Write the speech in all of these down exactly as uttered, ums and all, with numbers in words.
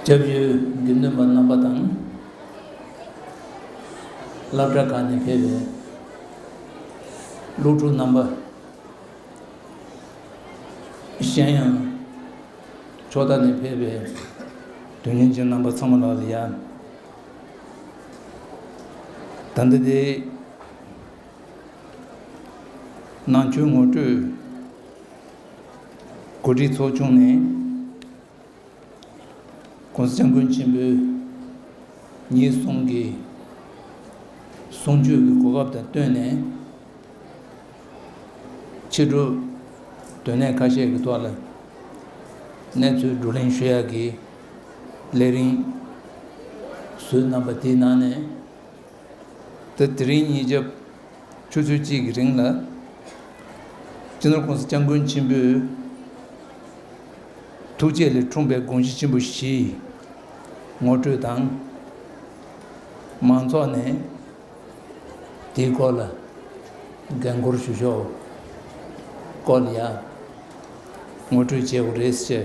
སྐྱབས་ཡུལ་དགེ་འདུན་པ་རྣམ་པ་དང་། སློབ་གྲྭ་ཁག་ནས་ཕེབས་པའི་སློབ་ཕྲུག་རྣམ་པ། གཞན་ཡང་ཕྱོགས་མཐའ་ནས་ཕེབས་པའི་དོན་གཉེར་ཅན་རྣམ་པ་ཚང་མ་ལ་ཡ། ད་ལྟ་དེ་ནང་ཆོས་ངོ་སྤྲོད་གོ་སྒྲིག་ཚོགས་ཆུང་ནས། ༸གོང་ས་༸སྐྱབས་མགོན་ཆེན་པོའི་ཉིན་གསུམ་གྱི་གསུང་ཆོས་ཀྱི་གོ་སྐབས་དང་བསྟུན་ནས། ཕྱི་དྲོ་སྡོད་གནས་ཁ་ཤས་ཀྱི་ཐོག་ལ་གནས་ཚུལ་བགྲོ་གླེང་ཞུ་ཡག་གི་ལས་རིམ་བཟོས་གནང་པ་དེའི་ནང་ནས། ད་དེ་རིང་ཉིན་རྒྱབ་ཆུ་ཚོད་གཅིག་གི་རིང་ལ། སྤྱི་ནོར་༸གོང་ས་༸སྐྱབས་མགོན་ཆེན་པོའི་ཐུགས་བསྐྱེད་ལས་འཁྲུངས་པའི་དགོངས་གཞི་ཆེན་པོ་བཞི་ངོ་སྤྲོད་དང་། མང་ཚོགས་ནས་དེའི་སྐོར་ལ་འགན་འཁུར་ཞུ་ཕྱོགས་སྐོར་ལ་ཡ་ངོ་སྤྲོད་བྱེད་དགོས་རེད་ཟེར་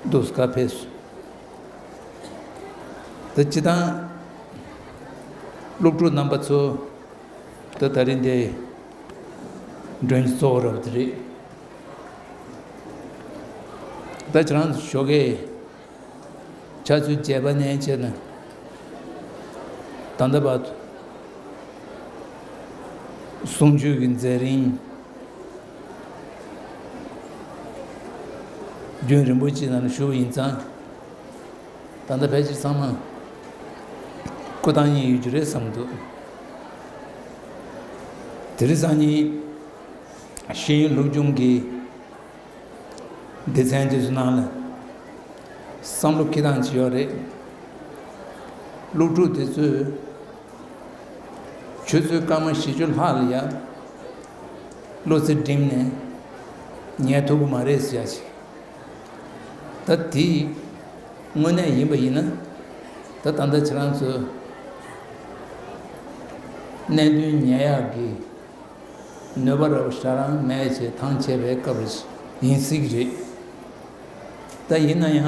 འདུག་སེ་བཀའ་ཕེབས་སོང་། ད་སྤྱིར་བཏང་སློབ་ཕྲུག་རྣམ་པ་ཚོ། ད་ད་རིང་འདི་མགྲོན་གྱི་གཙོ་བོ་རབ་དེ་རེད། ད་ཁྱེད་རང་ཚོ་ཞོགས་ཀས་ཆུ་ཚོད་བརྒྱད་པ་ནས་བྱས་ནས་ད་ལྟ་བར་དུ་གསུང་ཆོས་ཀྱི་མཛད་རིམ་རྒྱུན་རིང་པོ་ཅིག་ནང་ལ་ཞུགས་པ་ཡིན་ཙང་། ད་ལྟ་ཕལ་ཆེར་ཚང་མ་སྐུ་ཐང་རྙེད་ཡོད་རྒྱུ་རེད་བསམ་འདུག་དེ་རིང་སང་ཉིན་ཤེས་ཡོན་སློབ་སྦྱོང་གི་སྡེ་ཚན་དེ་ཚོ་ནང་ལ་བསམ་བློ་འཁྱེར་སྟངས་ཅིག་ཡོད་རེད། སློབ་ཕྲུག་དེ་ཚོས་ཆུ་ཚོད་སྐར་མ་བཞི་བཅུ་ལྷག་ལ་ཡ་བློ་རྩེ་བསྒྲིམས་ནས་ཉལ་ཐུབ་ཀྱི་མ་རེད་ཟེར་ཡ་ཞིག་ད་དེ་དངོས་གནས་ཡིན་པ་ཡིན་ན། ད་ད་ལྟ་ཁྱེད་རང་ཚོས་གནད་དོན་ཉན་ཡག་གི་ནུས་པ་རབ་ཧྲ་རང་མེད་ཅེས་ཐང་ཆད་པའི་སྐབས་ཡིན་སྲིད་ཀྱི་རེད། ད་ཡིན་ན་ཡང་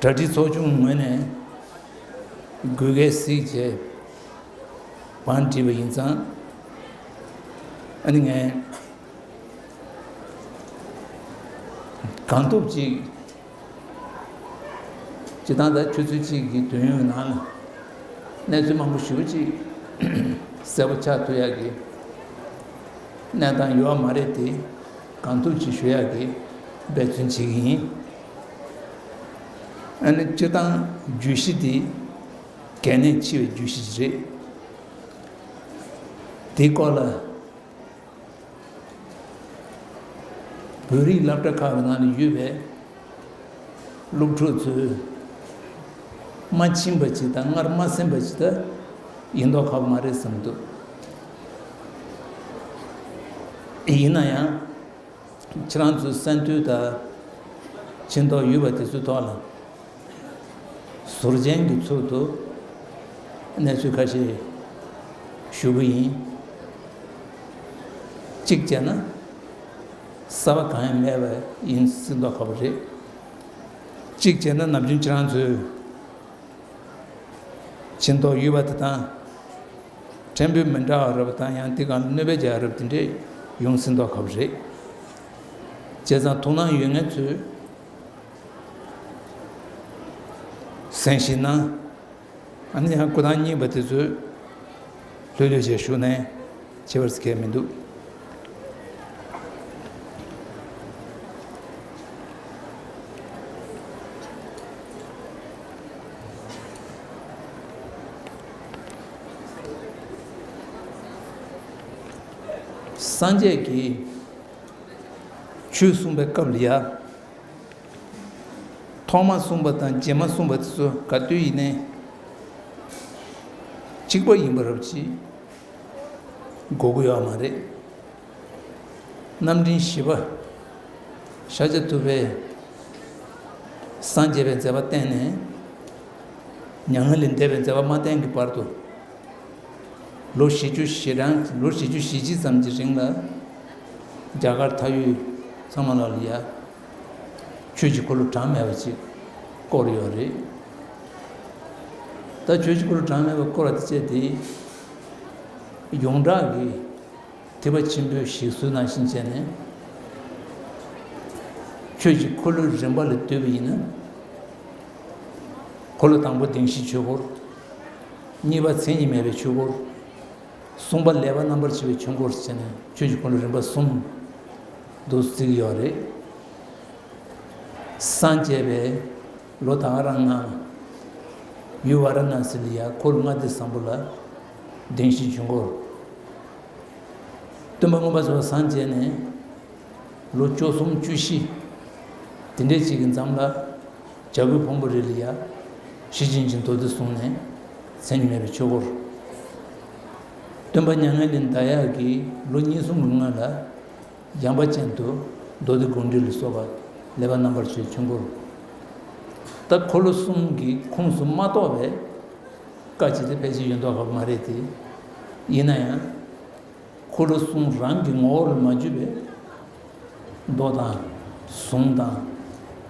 གྲ་སྒྲིག་ཚོགས་ཆུང་ངོས་ནས་དགོས་གལ་སྲིད་ཅེས་བང་བསྒྲིགས་པ་ཡིན་ཙང་། ཨ་ནི་ངས་གང་ཐུབ་ཅིག་སྤྱིར་བཏང་ད་ཆུ་ཚོད་གཅིག་གི་དུས་ཡུན་ནང་ལ་གནས་ཚུལ་མང་པོ་ཞེ་པོ་ཅིག་གསལ་པོ་ཆགས་ཐུབ་ཡག་གི་གནས་སྟངས་ཡོད་མ་རེད་དེ། གང་ཐུབ་ཅིག་ཞུ་ཡག་གི་འབད་བརྩོན་བྱེད་ཀྱི་ཡིན། ཨ་ནི་སྤྱིར་བཏང་བརྗོད་གཞི་འདི་གལ་གནད་ཆེ་བའི་བརྗོད་གཞི་ཅིག་རེད། དེའི་སྐོར་ལ། བོད་རིགས་སློབ་གྲྭ་ཁག་གི་ནང་ལ་ཡོད་པའི་སློབ་ཕྲུག་ཚོས་མ་མཁྱེན་པ་ཅིག་དང་སྔར་མ་གསན་པ་ཅིག་ད་ཡིན་མདོག་ཁ་པོ་མ་རེད་བསམ་འདུག་ཡིན་ན་ཡང་ཁྱེད་རང་ཚོའི་གསན་ཐོས་དང་མཁྱེན་རྟོགས་ཡོད་པ་དེ་ཚོའི་ཐོག་ལ། ཟུར་མཆན་གྱི་ཚུལ་དུ་གནས་ཚུལ་ཁ་ཤས་ཞུ་གི་ཡིན། གཅིག་བྱས་ན་གསར་པ་གང་ཡང་མེད་པ་ཡིན་སྲིད་མདོག་ཁ་པོ་རེད། གཅིག་བྱས་ན་ནམ་རྒྱུན་ཁྱེད་རང་ཚོས་མཁྱེན་རྟོགས་ཡོད་པ་དེ་དང་། ཕྲན་བུ་མི་འདྲ་བ་རབ་དང་ཡང་དེ་གང་གནོད་པ་རྒྱག་རབ་དེ་འདྲས་ཡོང་སྲིད་མདོག་ཁ་པོ་རེད། བྱས་ཙང་ཐུགས་སྣང་ཡོད་མཁན་ཚོས་གསན་ཤེས་ན། ཨ་ནི་ཡང་སྐུ་ཐང་རྙེད་པ་དེ་ཚོས་ལྷོད་ལྷོད་བྱས་བཞུགས་ནས་བྱེད་པར་ཁྱད་མི་འདུག་སངས་རྒྱས་ཀྱིས་ཆོས་གསུངས་པའི་སྐབས་ལ་ཡ། ཐོག་མ་གསུངས་པ་དང་རྗེས་མ་གསུངས་པ་དེ་ཚོ་ག་དུས་ཡིན་ནའི་གཅིག་པ་ཡིན་པ་རབ་ཅིག་དགོས་ཀྱི་ཡོད་མ་རེད། རྣམ་འདྲེན་བཞི་པ་ཤཱཀྱ་ཐུབ་པས་སངས་རྒྱས་པའི་མཛད་པ་བསྟན་ནས་མྱ་ངན་ལས་འདས་པའི་མཛད་པ་མ་བསྟན་གྱི་བར་དུ། ལོ་བཞི་བཅུ་ཞེ་གྲངས་ལོ་བཞི་བཅུ་ཞེ་གཅིག་ཙམ་གྱི་རིང་ལ་རྒྱ་གར་མཐའ་དབུས་ཚང་མ་ལ་ཡ་ ཆོས་ཀྱི་འཁོར་ལོ་གྲངས་མེད་པ་ཅིག་བསྐོར་ཡོད་རེད། ད་ཆོས་ཀྱི་འཁོར་ལོ་གྲངས་མེད་པ་བསྐོར་བ་དེ་བཅས་དེ། ཡོངས་གྲགས་ཀྱི་ཐེག་པ་ཆེན་པོའི་ཞིག་གསོ་ནང་བཞིན་བྱས་ནས། ཆོས་ཀྱི་འཁོར་ལོའི་རིམ་པ་ལ་ལྟོས་པ་ཡིན་ན། འཁོར་ལོ་དང་པོ་བདེན་བཞིའི་ཆོས་འཁོར། གཉིས་པ་མཚན་ཉིད་མེད་པའི་ཆོས་འཁོར། གསུམ་པ་ལེགས་པར་རྣམ་པར་ཕྱེ་བའི་ཆོས་འཁོར་ཟེར་ནས་ཆོས་ཀྱི་འཁོར་ལོ་རིམ་པ་གསུམ་དུ་བརྩི་གི་ཡོད་རེད། སངས་རྒྱས་པའི་ལོ་ད་ག་རང་ནང་ཡུལ་ཝཱ་ར་ཎཱ་སི་ལ་ཡ་འཁོར་ལྔ་སྡེ་བཟང་པོ་ལ་བདེན་བཞིའི་ཆོས་འཁོར། སྟོན་པ་མངོན་པར་རྫོགས་པར་སངས་རྒྱས་ནས་ལོ་བཅུ་གསུམ་བཅུ་བཞི་དེ་འདྲས་ཅིག་གི་མཚམས་ལ་བྱ་རྒོད་ཕུང་པོའི་རི་ལ་ཡ་ཞེ་ཆེན་གྱི་མདོ་སྡེ་གསུངས་ནས་མཚན་ཉིད་མེད་པའི་ཆོས་འཁོར། སྟོན་པ་མྱ་ངན་ལས་འདའ་ཡག་གི་ལོ་གཉིས་གསུམ་གྱི་སྔོན་ལ། ཡངས་པ་ཅན་དུ་མདོ་སྡེ་དགོངས་འགྲེལ་ལ་སོགས་པ་ལེགས་པར་རྣམ་པར་ཕྱེ་ཆོས་འཁོར། ད་འཁོར་ལོ་གསུམ་གྱི་ཁོངས་སུ་མ་གཏོགས་པའི་བཀའ་ཅིག་དེ་ཕལ་ཆེར་ཡོད་མདོག་ཁ་པོ་མ་རེད་དེ། ཡིན་ན་ཡང་། འཁོར་ལོ་གསུམ་རང་གི་ངོ་བོར་མ་གྱུར་པའི་མདོ་དང་། གཟུངས་དང་།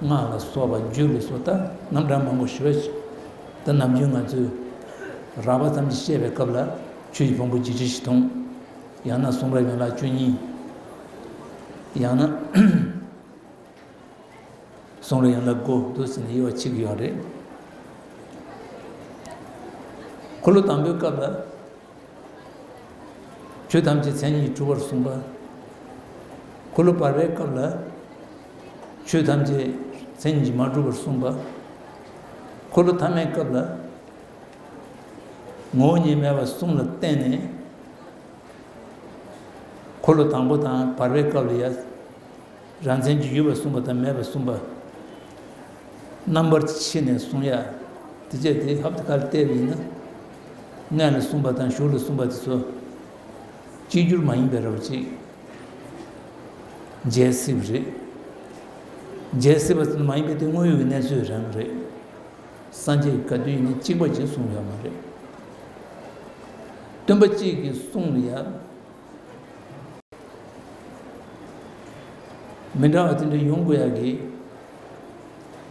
སྔགས་ལ་སོགས་པ་རྒྱུད་ལ་སོགས་ད་རྣམ་གྲངས་མང་པོ་ཞེ་པོ་ཅིག་ད་ནམ་རྒྱུན་ང་ཚོས་རགས་པ་ཙམ་ཞིག་བཤད་པའི་སྐབས་ལ་ཆོས་ཀྱི་ཕུང་པོ་བརྒྱད་ཁྲི་བཞི་སྟོང་། ཡང་ན་གསུང་རབ་ཡན་ལག་བཅུ་གཉིས། ཡང་ན་གསུང་རབ་ཡན་ལག་དགུ་འདུག་ཟེར་ནས་དབྱེ་བ་ཕྱེ་གི་ཡོད་རེད། འཁོར་ལོ་དང་པོའི་སྐབས་ལ་ཆོས་ཐམས་ཅད་མཚན་ཉིད་གྲུབ་པར་གསུངས་པ། འཁོར་ལོ་བར་པའི་སྐབས་ལ་ཆོས་ཐམས་ཅད་མཚན་ཉིད་མ་གྲུབ་པར་གསུངས་པ། འཁོར་ལོ་ཐ་མའི་སྐབས་ལ། ངོ་བོ་ཉིད་མེད་པ་གསུམ་ལ་བརྟེན་ནས། འཁོར་ལོ་དང་པོ་དང་བར་པའི་སྐབས་ལ་ཡ། རང་མཚན་གྱི་ཡོད་པར་གསུངས་པ་དང་མེད་པར་གསུངས་པ། རྣམ་པར་ཕྱེ་ནས་གསུང་ཡ། དེ་བྱས་དེ་ཧབ་ཏེ་ཁ་ལ་བལྟས་པ་ཡིན་ན། མངལ་ལ་གསུངས་པ་དང་གཞུག་ལ་གསུངས་པ་དེ་ཚོ། གཅིག་གྱུར་མ་ཡིན་པའི་རབ་ཅིག་འཇལ་སྲིད་པ་རེད། འཇལ་སྲིད་པ་ཙམ་མ་ཡིན་པའི་དེ་དངོས་ཡོད་ཀྱི་གནས་ཚུལ་རང་རེད། སངས་རྒྱས་ཀྱིས་ག་དུས་ཡིན་ན་གཅིག་པ་ཅིག་གསུངས་ཡོད་མ་རེད། སྟོན་པ་གཅིག་གིས་གསུངས་ལ་ཡ། མི་འདྲ་བ་དེ་འདྲ་ཡོང་དགོས་ཡག་གི་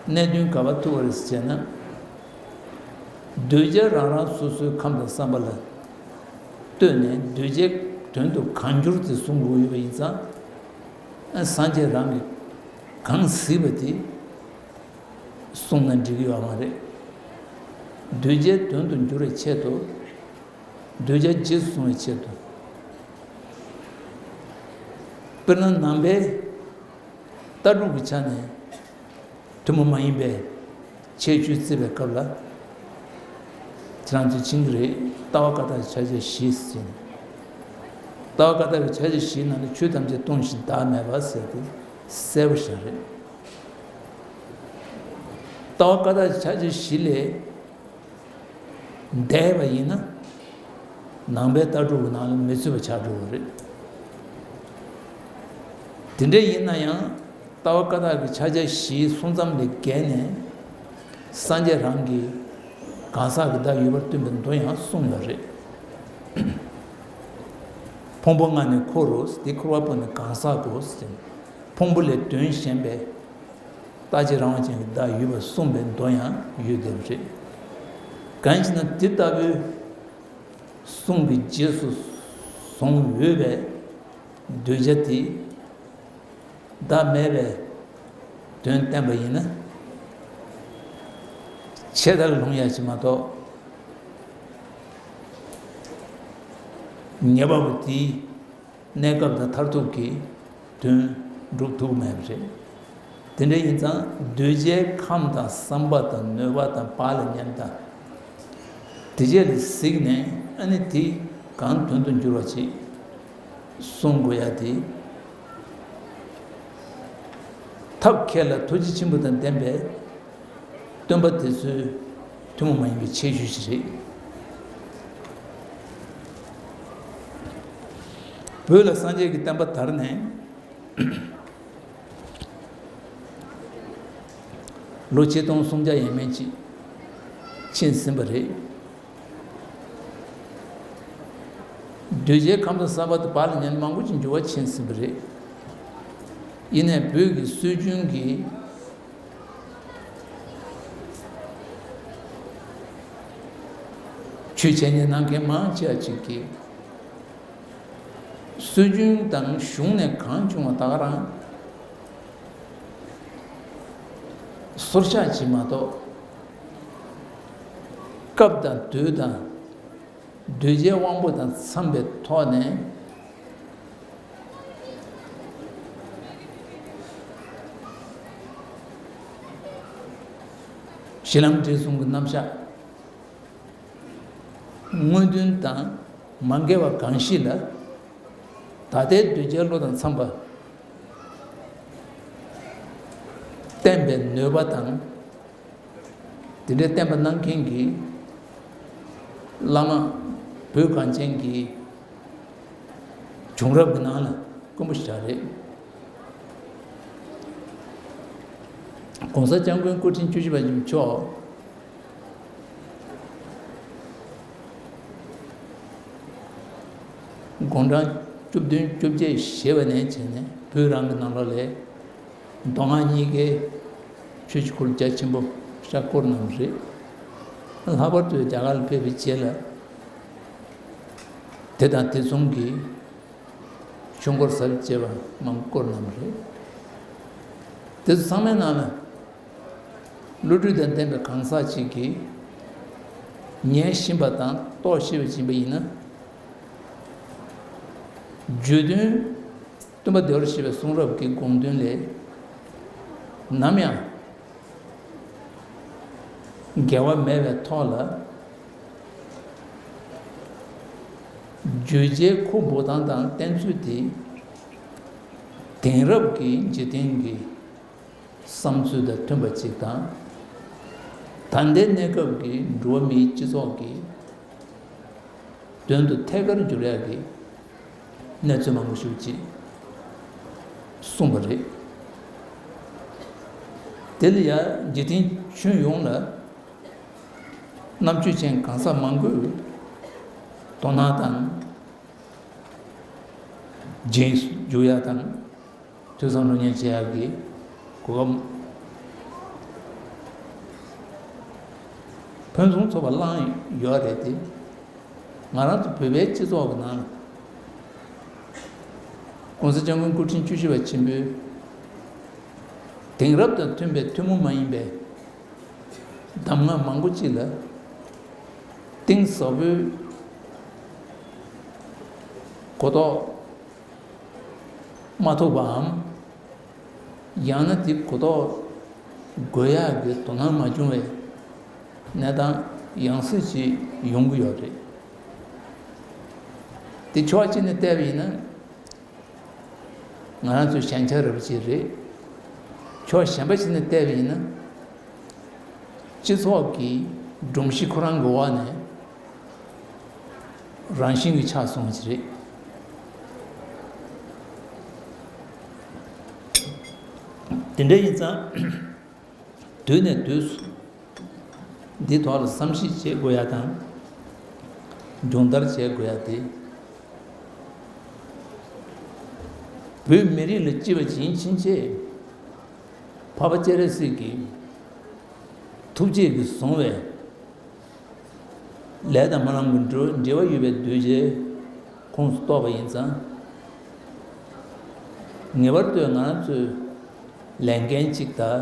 གནད་དོན་ག་པར་ཐུག་པ་རེད་ཟེར་བྱས་ན། གདུལ་བྱ་རང་རང་སོ་སོའི་ཁམས་དང་བསམ་པ་ལ་ལྟོས་ནས་གདུལ་བྱའི་དོན་དུ་གང་འགྱུར་དེ་གསུང་དགོས་ཡོད་པ་ཡིན་ཙང་། སངས་རྒྱས་རང་གིས་གང་གཟིགས་པ་དེ་གསུངས་ན་འགྲིག་གི་ཡོད་མ་རེད། གདུལ་བྱའི་དོན་དུ་འགྱུར་བའི་ཆེད་དུ། གདུལ་བྱ་རྗེས་སུ་བཟུང་བའི་ཆེད་དུ། དཔེར་ན་ནང་པའི་ལྟ་གྲུབ་ཀྱི་ཆ་ནས་ཐུན་མོང་མ་ཡིན་པའི་ཁྱད་ཆོས་བརྩི་བའི་སྐབས་ལ། ཁྱེད་རང་ཚོས་མཁྱེན་གྱི་རེད། ལྟ་བ་བཀའ་རྟགས་ཀྱི་ཕྱག་རྒྱ་བཞི་ཟེར་ནས། ལྟ་བ་བཀའ་རྟགས་ཀྱི་ཕྱག་རྒྱ་བཞིའི་ནང་ནས་ཆོས་ཐམས་ཅད་སྟོང་ཞིང་བདག་མེད་པ་ཟེར་དེ་གསལ་པོ་ཞིག་རེད། ལྟ་བ་བཀའ་རྟགས་ཀྱི་ཕྱག་རྒྱ་བཞི་ལས། འདས་པ་ཡིན་ན། ནང་པའི་ལྟ་གྲུབ་ཀྱི་ནང་ལ་མི་ཚུད་པ་ཆགས་འགྲོ་བ་རེད། དེ་འདྲ་ཡིན་ན་ཡང་ལྟ་བ་བཀའ་རྟགས་ཀྱི་ཕྱག་རྒྱ་བཞིའི་གསུང་རྩོམ་ལས་བརྒལ་ནས། སངས་རྒྱས་རང་གིས་གང་ཟག་གི་བདག་ཡོད་པར་སྟོན་པའི་མདོ་ཡང་གསུངས་ཡོད་རེད། ཕུང་པོ་ལྔ་ནི་འཁོར་རོ། དེ་འཁོར་བ་པོ་ནི་གང་ཟག་གོ། ཕུང་པོ་ལས་དོན་གཞན་པའི། རྟག་གཅིག་རང་དབང་ཅན་གྱི་བདག་ཡོད་པར་གསུངས་པའི་མདོ་ཡང་ཡོད་བསྡད་པ་རེད། གང་ཡིན་ཞེ་ན་འདི་ལྟ་བུའི་གསུང་གི་རྗེས་སུ་བཟུང་འོས་པའི་གདུལ་བྱ་དེ་བདག་མེད་པའི་དོན་བསྟན་པ་ཡིན་ན། ཆད་ལྟར་ལྷུང་ཡ་ཞིག་མ་གཏོགས། ཉེས་པ་པོ་དེའི་གནས་སྐབས་དང་མཐར་ཐུག་གི་དོན་འགྲུབ་ཐུབ་མེད་པ་རེད། དེ་འདྲ་ཡིན་ཙང་གདུལ་བྱའི་ཁམས་དང་བསམ་པ་དང་ནུས་པ་དང་བག་ལ་ཉལ་དང་། དེ་རྗེས་ལ་གཟིགས་ནས་ཨ་ནི་དེ་གང་དོན་དུ་འགྱུར་བ་ཅིག་གསུང་དགོས་ཡ་དེ། ཐབས་མཁས་ལ་ཐུགས་རྗེ་ཆེན་པོ་དང་ལྡན་པའི་སྟོན་པ་དེ་ཚོའི་ཐུན་མོང་མ་ཡིན་པའི་ཁྱད་ཆོས་ཤིག་རེད། བོད་ལ་སངས་རྒྱས་ཀྱི་བསྟན་པ་དར་ནས་ལོ་ཆིག་སྟོང་སུམ་བརྒྱ་ཡས་མས་ཅིག་ཕྱིན་ཟིན་པ་རེད། གདུལ་བྱའི་ཁམས་དང་བསམ་པ་དེ་བག་ལ་ཉལ་མང་པོ་ཅིག་འགྱུར་བ་ཕྱིན་ཟིན་པ་རེད། ཡིན་ནའི་བོད་ཀྱི་སྲོལ་རྒྱུན་གྱི་ ཆོས་འཆད་ཉན་གནང་མཁན་མང་ཆེ་བ་ཅིག་གིས། སྲོལ་རྒྱུན་དང་གཞུང་ནས་གང་བྱུང་བ་ད་ག་རང་སོར་བཤགས་ཀྱིས་མ་གཏོགས། སྐབས་དང་དུས་དང་། གདུལ་བྱའི་དབང་པོ་དང་འཚམས་པའི་ཐོག་ནས། གཞི་ལམ་འབྲས་གསུམ་གྱི་རྣམ་གཞག་དངོས་བསྟན་དང་མ་འགལ་བ་གང་ཞིག་ལ། ད་ལྟའི་གདུལ་བྱའི་བློ་དང་འཚམས་པ། བསྟན་པའི་ནུས་པ་དང་། དེ་འདྲའི་བསྟན་པ་གནང་མཁན་གྱི་བླ་མ་བོད་གངས་ཅན་གྱི་བྱུང་རབས་ཀྱི་ནང་ལ་དཀོན་པོ་ཞིག་རེད། ༸གོང་ས་༸སྐྱབས་མགོན་སྐུ་ཕྲེང་བཅུ་བཞི་པ་ཡིན་ཆོག་དགུང་གྲངས་བཅུ་བདུན་བཅོ་བརྒྱད་བཞེས་པ་ནས་བྱས་ནས་བོད་རང་གི་ནང་ལོགས་ལ། མདོ་སྔགས་གཉིས་ཀའི་ཆོས་ཀྱི་འཁོར་ལོ་རྒྱ་ཆེན་པོ་ཤ་བསྐོར་གནང་བ་རེད། ལྷག་པར་དུ་རྒྱ་གར་ལ་ཕེབས་པའི་རྗེས་ལ། དེ་དང་དེ་མཚུངས་ཀྱི་ཆོས་འཁོར་ཟབ་ཅེས་པ་མང་པོ་བསྐོར་གནང་བ་རེད། དེ་ཚོ་ཚང་མའི་ནང་ལ། བློ་གྲོས་དང་ལྡན་པའི་གང་ཟག་ཅིག་གིས་ཉན་ཤེས་པ་དང་རྟོགས་ཤེས་པ་ཡིན་པ་ཡིན་ན། བརྗོད་དོན། སྟོན་པ་བདེ་བར་གཤེགས་པའི་གསུང་རབ་ཀྱི་དགོངས་དོན་ལས། ནམ་ཡང་འགལ་བ་མེད་པའི་ཐོག་ལ། བརྗོད་བྱའི་ཁུ་འབུ་སྟངས་དང་བསྟན་ཚུལ་དེ། དེང་རབས་ཀྱི་འཇིག་རྟེན་གྱི་བསམ་ཚུལ་དང་མཐུན་པ་ཅིག་དང་། ད་ལྟའི་གནས་སྐབས་ཀྱི་འགྲོ་བ་མིའི་སྤྱི་ཚོགས་ཀྱི་དོན་དུ་ཐད་ཀར་འགྱུར་ཡག་གི་གནས་ཚུལ་མང་པོ་ཞིག་ཅིག་གསུངས་པ་རེད། དེ་ལ་ཡང་འཇིག་རྟེན་ཁྱོན་ཡོངས་ལ་རྣམ་དཔྱོད་ཅན་གང་ཟག་མང་པོས་དོ་སྣང་དང་རྗེས་སུ་འཇུག་ཡག་དང་། ཐོས་བསམ་སློབ་གཉེར་བྱེད་ཡག་གི་གོ་སྐབས་ཕུན་སུམ་ཚོགས་པ་བླངས་ཡོད་རེད་དེ། ང་རང་ཚོ་བོད་པའི་སྤྱི་ཚོགས་ཀྱི་ནང་ལ། ༸གོང་ས་༸སྐྱབས་མགོན་སྐུ་ཕྲེང་བཅུ་བཞི་པ་ཆེན་པོའི་དེང་རབས་དང་མཐུན་པའི་ཐུན་མོང་མ་ཡིན་པའི་གདམས་ངག་མང་པོ་ཅིག་ལ་གཏིང་ཟབ་པོའི་གོ་རྟོགས། མ་ཐུབ་པའམ། ཡང་ན་དེ་གོ་རྟོགས་དགོས་ཡག་གི་དོ་སྣང་མ་བྱུང་བའི་གནས་སྟངས་ཡང་སེ་ཞིག་ཡོང་གི་ཡོད་རེད། དེ་ཕྱོགས་གཅིག་ནས་བལྟས་པ་ཡིན་ན། ང་རང་ཚོའི་ཞན་ཆ་རེད་པ་ཅིག་རེད། ཕྱོགས་གཞན་པ་ཞིག་ནས་བལྟས་པ་ཡིན་ན། སྤྱི་ཚོགས་ཀྱི་སྒྲོམ་གཞི་ཁོ་རང་གི་འོག་ནས་རང་བཞིན་གྱིས་ཆགས་སོང་བ་ཞིག་རེད། དེ་འདྲ་ཡིན་ཙང་། དུས་ནས་དུས་སུ་འདི་ཐོག་ལ་བསམ་གཞིག་བྱེད་དགོས་ཡ་དང་། སྦྱོང་བརྡར་བྱེད་དགོས་ཡ་དེ། བོད་མི་རིགས་ལ་སྐྱིད་པ་བྱིན་ཕྱིན་ཆད། འཕགས་པ་སྤྱན་རས་གཟིགས་ཀྱི་ཐུགས་བསྐྱེད་ཀྱིས་བཟུང་བའི་ལས་དང་སྨོན་ལམ་གྱི་འབྲེལ་བ་ཡོད་པའི་གདུལ་བྱའི་ཁོངས་སུ་གཏོགས་པ་ཡིན་ཙང་། ངེས་པར་དུ་ང་རང་ཚོའི་ལས་འགན་ཅིག་དང་།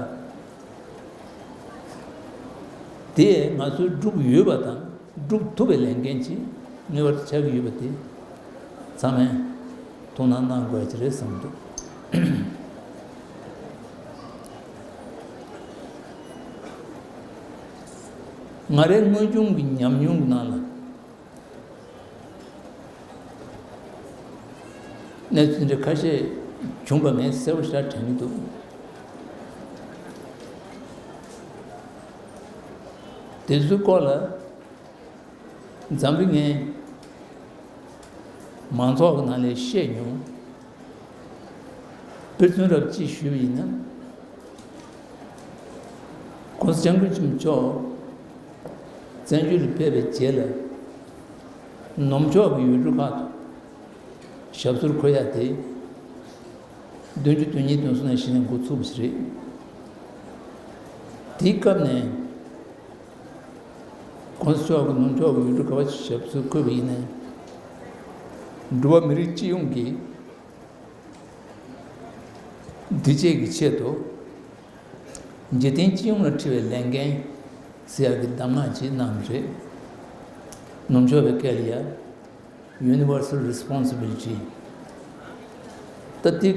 དེས་ང་ཚོས་བསྒྲུབ་ཡོད་པ་དང་སྒྲུབ་ཐུབ་པའི་ལས་འགན་ཅིག་ངེས་པར་དུ་ཆགས་ཀྱི་ཡོད་པ་དེ་ཚང་མས་ཐུགས་སྣང་གནང་དགོས་ཀྱི་རེད་བསམ་འདུག་ང་རའི་དངོས་བྱུང་གི་ཉམས་མྱོང་གི་ནང་ལ། གནས་ཚུལ་འདི་ཁ་ཤས་བྱུང་བ་ངས་གསལ་པོ་ཞེ་དྲག་དྲན་གྱི་འདུག་དེ་ཚོའི་སྐོར་ལ་འཛམ་བུ་གླིང་མང་ཚོགས་ཀྱི་ནང་ནས་བཤད་མྱོང་། དཔེར་མཚོན་རབ་ཅིག་ཞུས་པ་ཡིན་ན། ༸གོང་ས་༸སྐྱབས་མགོན་ཆེན་པོ་མཆོག་བཙན་བྱོལ་དུ་ཕེབས་པའི་རྗེས་ལ། ནུབ་ཕྱོགས་ཀྱི་ཡུལ་གྲུ་ཁག་ཏུ་ཞབས་སོར་འཁོད་ཡ་དེ་བདུན་ཅུ་དོན་གཉིས་དོན་གསུམ་ནང་བཞིན་འགོ་ཚུགས་པ་ཞིག་རེད། དེའི་སྐབས་ནས་ གོང་ས་མཆོག་གིས་ནུབ་ཕྱོགས་ཀྱི་ཡུལ་གྲུ་ག་པར་ཞབས་སོར་འཁོད་པ་ཡིན་ནའི། འགྲོ་བ་མི་རིགས་སྤྱི་ཡོངས་ཀྱི་བདེ་སྐྱིད་ཀྱི་ཆེད་དུ། འཇིག་རྟེན་སྤྱི་ཡོངས་ལ་འཁྲི་བའི་ལས་འགན་ཟེར་ཡག་གི་གདམས་ངག་ཅིག་གནང་བ་རེད། ནུབ་ཕྱོགས་པའི་སྐད་ལ་ཡ། Universal Responsibility། ད་དེ་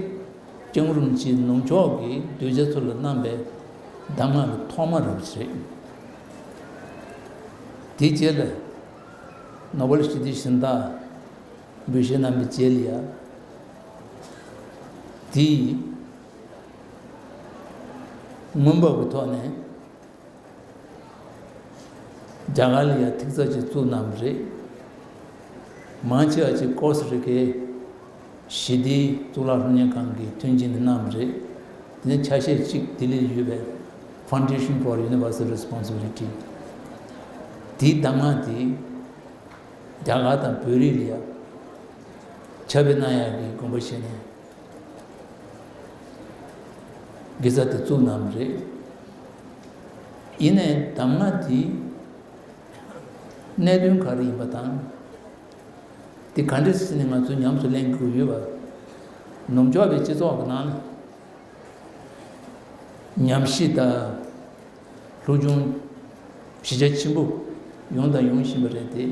སྐྱབས་མགོན་རིན་པོ་ཆེས་ནུབ་ཕྱོགས་ཀྱི་གདུལ་བྱ་ཚོ་ལ་གནང་པའི་གདམས་ངག་གི་ཐོག་མ་རེད་པ་ཞིག་རེད། དེའི་རྗེས་ལ་ནོ་བེལ་ཞི་བདེའི་གཟེངས་རྟགས་འབུལ་བཞེས་གནང་པའི་རྗེས་ལ་ཡ། དེའི་སྔོན་འབབ་ཀྱི་ཐོག་ནས། རྒྱ་གར་ལ་ཡང་ཐིག་རྩ་ཅིག་བཙུགས་གནང་བ་རེད། མང་ཆེ་བ་ཅིག་ཀོ་སི་ཊ་རི་ཀའི་ཞི་བདེའི་གཙུག་ལག་སློབ་གཉེར་ཁང་གི་མཐུན་རྐྱེན་ནས་གནང་བ་རེད། དེ་ནས་ཆ་ཤས་གཅིག་ལྡི་ལིར་ཡོད་པའི་Foundation for Universal Responsibility། དེའི་གདམས་ངག་དེ་རྒྱ་གར་དང་བོད་རིགས་ལ་ཡང་ཁྱབ་སྤེལ་གནང་ཡག་གི་དགོངས་པ་བཞེས་ནས། དགེ་རྩ་དེ་བཙུགས་གནང་བ་རེད། ཡིན་ནའི་གདམས་ངག་དེའི་གནད་དོན་ག་རེ་ཡིན་པ་དང་། དེ་ག་འདྲས་སེ་བྱས་ནས་ང་ཚོས་ཉམས་སུ་ལེན་དགོས་ཡོད་པ། ནུབ་ཕྱོགས་པའི་སྤྱི་ཚོགས་ཀྱི་ནང་ན་ཉམས་ཞིབ་དང་། སློབ་སྦྱོང་གཞི་རྒྱ་ཆེན་པོ་ཡོང་དང་ཡོང་བཞིན་པ་རེད་དེ།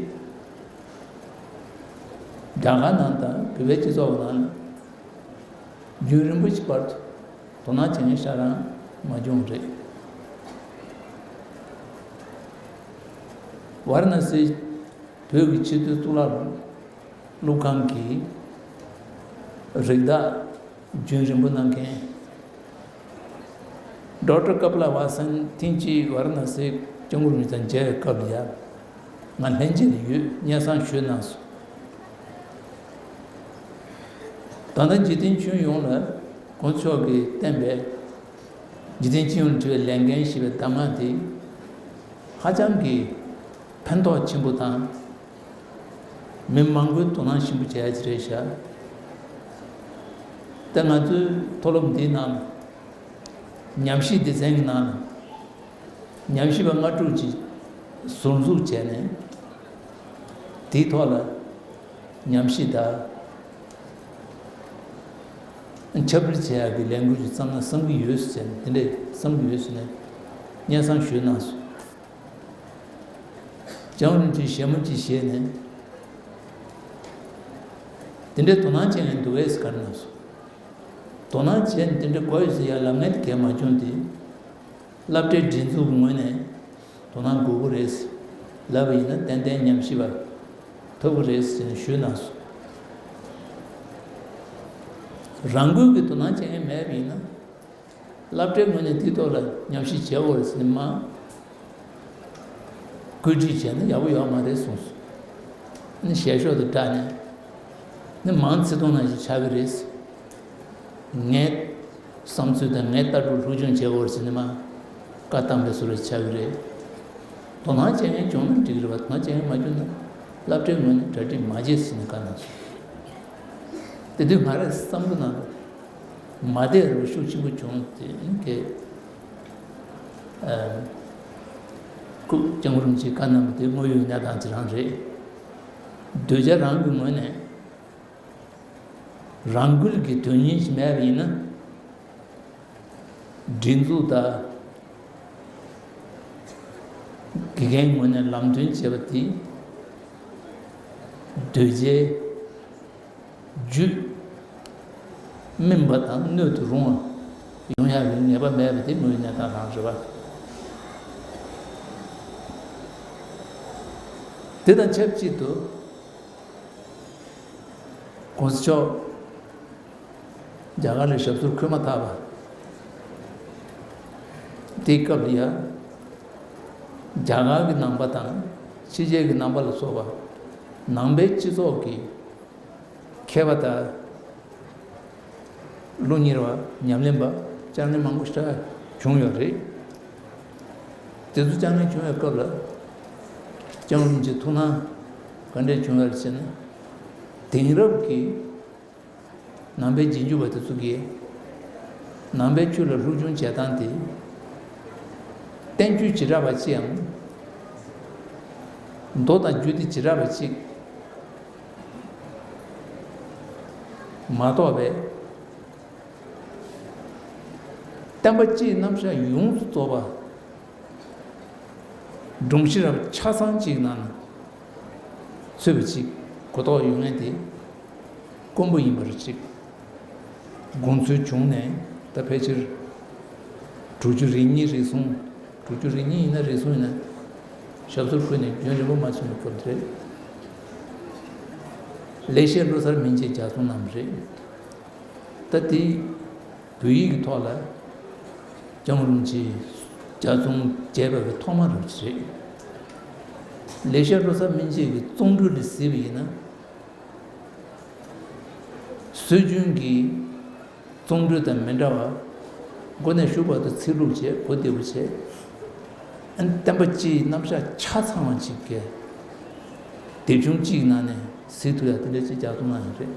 རྒྱ་གར་ནང་དང་བོད་པའི་སྤྱི་ཚོགས་ནང་ལ་རྒྱུན་རིང་པོ་ཞིག་བར་དུ་དོ་སྣང་བྱེད་མཁན་ཞེ་དྲག་མ་བྱུང་རེད། ཝཱ་ར་ཎ་སི་བོད་ཀྱི་ཆེས་མཐོའི་གཙུག་ལག་སློབ་ཁང་གི་རིགས་བདག་རྒྱུན་རིང་པོ་གནང་མཁན། ཌོག་ཊར་ཀ་པ་ལ་ཝ་སན་ཐེངས་གཅིག་ཝཱ་ར་ཎ་སིའི་སྐྱབས་མགོན་རིན་པོ་ཆེ་དང་མཇལ་བའི་སྐབས་ལ་ཡ། ང་ལྷན་རྒྱས་ལ་ཡོད་སྙན་སེང་ཞུས་གནང་སོང་། ད་ལྟ་འཇིག་རྟེན་ཁྱོན་ཡོངས་ལ་གོང་ས་མཆོག་གིས་བསྟན་པའི་འཇིག་རྟེན་སྤྱི་ཡོངས་ལ་འཁྲི་བའི་ལས་འགན་ཞེས་པའི་གདམས་ངག་དེ་ཧ་ཅང་གི་ཕན་ཐོགས་ཆེན་པོ་དང་། མི་མང་པོས་དོ་སྣང་ཆེན་པོ་བྱེད་ཡ་ཅིག་རེད་ཤག་ད་ང་ཚོའི་མཐོ་སློབ་འདིའི་ནང་ལ་ཉམས་ཞིབ་སྡེ་ཚན་གྱི་ནང་ལ་ཉམས་ཞིབ་པ་ལྔ་དྲུག་ཅིག་ཟུར་འཛུགས་བྱས་ནས། དེའི་ཐོག་ལ་ཉམས་ཞིབ་དང་ཁྱབ་སྤེལ་བྱེད་ཡག་གི་ལས་འགུལ་ཅིག་བརྩམས་ན་བསམ་གྱི་ཡོད་ཟེར་ནས། དེ་འདྲས་བསམ་གྱི་ཡོད་ཟེར་ནས་སྙན་སེང་ཞུས་གནང་སོང་། སྐྱབས་མགོན་རིན་པོ་ཆེས་ཞལ་མོ་ཅིག་བཞེས་ནས། དེ་འདྲའི་དོ་སྣང་བྱེད་མཁན་འདུག་གས་ཟེར་ག་རེ་གནང་སོང་། དོ་སྣང་བྱས་ནས་དེ་འདྲའི་དགོས་ཡོད་ཟེར་ཡ་ལབ་མཁན་དེ་གས་མ་བྱུང་སྟེ། སློབ་གྲྭའི་སྒྲིག་འཛུགས་ཀྱི་ངོས་ནས་དོ་སྣང་དགོས་ཀྱི་རེད། ལབ་པ་ཡིན་ན་ཏན་ཏན་ཉམས་ཞིབ་པ་ཐོབ་ཀྱི་རེད་ཟེར་ནས་ཞུས་གནང་སོང་། རང་འགུལ་གྱིས་དོ་སྣང་བྱེད་མཁན་མེད་པ་ཡིན་ན། སློབ་གྲྭའི་ངོས་ནས་དེའི་ཐོག་ལ་ཉམས་ཞིབ་བྱེད་དགོས་རེད་ཟེར་ནས་མ་བཀོད་སྒྲིག་བྱས་ན་ཡག་པོ་ཡོད་མ་རེད་གསུངས་སོང་། ནི་ཞལ་ཤོག་དེ་བཀྲམ་ནས་ནི་མང་ཚིག་ཐུང་ནང་བཞིན་ཆགས་ཀྱི་རེད། ངའི་བསམ་ཚུལ་དང་ངའི་ལྟ་གྲུབ་སློབ་སྦྱོང་བྱེད་དགོས་རེད་ཟེར་ནས་མ་བཀའ་བཏང་པའི་བཟོ་འདྲ་ཆགས་ཀྱི་རེད། དོ་སྣང་བྱེད་མཁན་བྱུང་ན་འགྲིག་གི་རེད་པ། དོ་སྣང་བྱེད་མཁན་མ་བྱུང་ན་སློབ་གྲྭའི་ངོས་ནས་གྲ་སྒྲིག་མ་བྱེད་ཟེར་ནས་བཀའ་གནང་སོང་། དེ་དུས་ང་རའི་བསམ་བློ་ནང་དུ་མ་བདེ་བ་ཤུགས་ཆེན་པོ་བྱུང་སྟེ། ཨ་ནི་གེ་ཨ་སྐུ་སྐྱབས་མགོན་རིན་པོ་ཆེས་བཀའ་གནང་བ་དེ་དངོས་ཡོད་གནས་སྟངས་ཅིག་རང་རེད། གདུལ་བྱ་རང་གི་ངོས་ནས་རང་འགུལ་གྱི་དོན་སྙིང་ཞིག་མེད་པ་ཡིན་ན། སྒྲིག་འཛུགས་དང་། དགེ་རྒན་ངོས་ནས་ལམ་སྟོན་བྱས་པ་དེ། གདུལ་བྱའི་རྒྱུད་སྨིན་པ་དང་སྣོད་དུ་རུང་བ་ཡོང་ཡག་གི་ངེས་པ་མེད་པ་དེ་དངོས་ཡོད་གནས་སྟངས་རང་རེད་པ། དེ་དང་ཆབས་ཅིག་ཏུ། གོང་ས་མཆོག་རྒྱ་གར་ལ་ཞབས་སོར་འཁོད་མ་ཐག་པ། དེའི་སྐབས་ལ་ཡ། རྒྱ་གར་གྱི་ནང་པ་དང་ཕྱི་རྒྱལ་གྱི་ནང་པ་ལ་སོགས་པ། ནང་པའི་སྤྱི་ཚོགས་ཀྱི་མཁས་པ་དང་། བློ་གཉེར་བ། ཉམས་ལེན་པ། སྐྱབས་མགོན་མང་པོ་ཞིག་བྱུང་ཡོད་རེད། དེ་ཚོ་སྐྱབས་མགོན་བྱུང་བའི་སྐབས་ལ། སྐྱབས་མགོན་རིན་པོ་ཆེའི་ཐུགས་སྣང་ག་འདྲས་བྱུང་ཡོད་རེད་ཟེར་ན། དེང་རབས་ཀྱི་ནང་པའི་རྗེས་འཇུག་པ་དེ་ཚོ་གིས་ནང་པའི་ཆོས་ལ་སློབ་སྦྱོང་བྱེད་སྟངས་དེ། བསྟན་བཅོས་བྱེ་བྲག་པ་ཅི་ཡང་ མདོ་དང་རྒྱུད་སྡེ་བྱེ་བྲག་པ་གཅིག་མ་གཏོགས་པའི། བསྟན་པ་སྤྱིའི་རྣམ་གཞག་ཡོངས་སུ་རྫོགས་པ། སྒྲོམ་གཞི་རབ་ཆ་ཚང་གཅིག་ནང་ན་ཚུད་པ་ཅིག་གོ་རྟོགས་ཡོད་མཁན་དེ་དཀོན་པོ་ཡིན་པ་རེད་ཅིག་དགོངས་ཚུལ་བྱུང་ནས། ད་ཕལ་ཆེར་དྲུག་ཅུ་རེ་གཉིས་རེ་ཟུང་། དྲུག་ཅུ་རེ་གཉིས་ཡིན་ན་རེ་ཟུང་ཡིན་ན། ཞབས་སོར་བཀོད་ནས་རྒྱུན་རིང་པོ་མ་ཕྱིན་པའི་སྐབས་དེར། ལེགས་བཤད་བློ་གསར་སྨིན་བྱེད་ལྗགས་རྩོམ་གནང་བ་རེད། ད་དེ་བོད་ཡིག་གི་ཐོག་ལ་སྐྱབས་མགོན་རིན་པོ་ཆེས་ལྗགས་རྩོམ་མཇལ་བ་གི་ཐོག་མ་རེད་པ་རེད། ལེགས་བཤད་བློ་གསར་སྨིན་བྱེད་ཀྱི་རྩོམ་འགྲོས་ལ་གཟིགས་པ་ཡིན་ན། སྲོལ་རྒྱུན་གྱི་རྩོམ་འགྲོས་དང་མི་འདྲ་བར། འགོ་ནས་མཇུག་བར་དུ་ཚིག་ལྷུག་བྱས། གོ་བདེ་པོ་བྱས། ཨ་ནི་བསྟན་པ་སྤྱིའི་རྣམ་གཞག་ཆ་ཚང་བ་ཅིག་གི་དེབ་ཆུང་གཅིག་ནང་ནས་གཟིགས་ཐུབ་ཡ་དེ་འདྲ་ཅིག་ལྗགས་རྩོམ་གནང་ཡོད་རེད།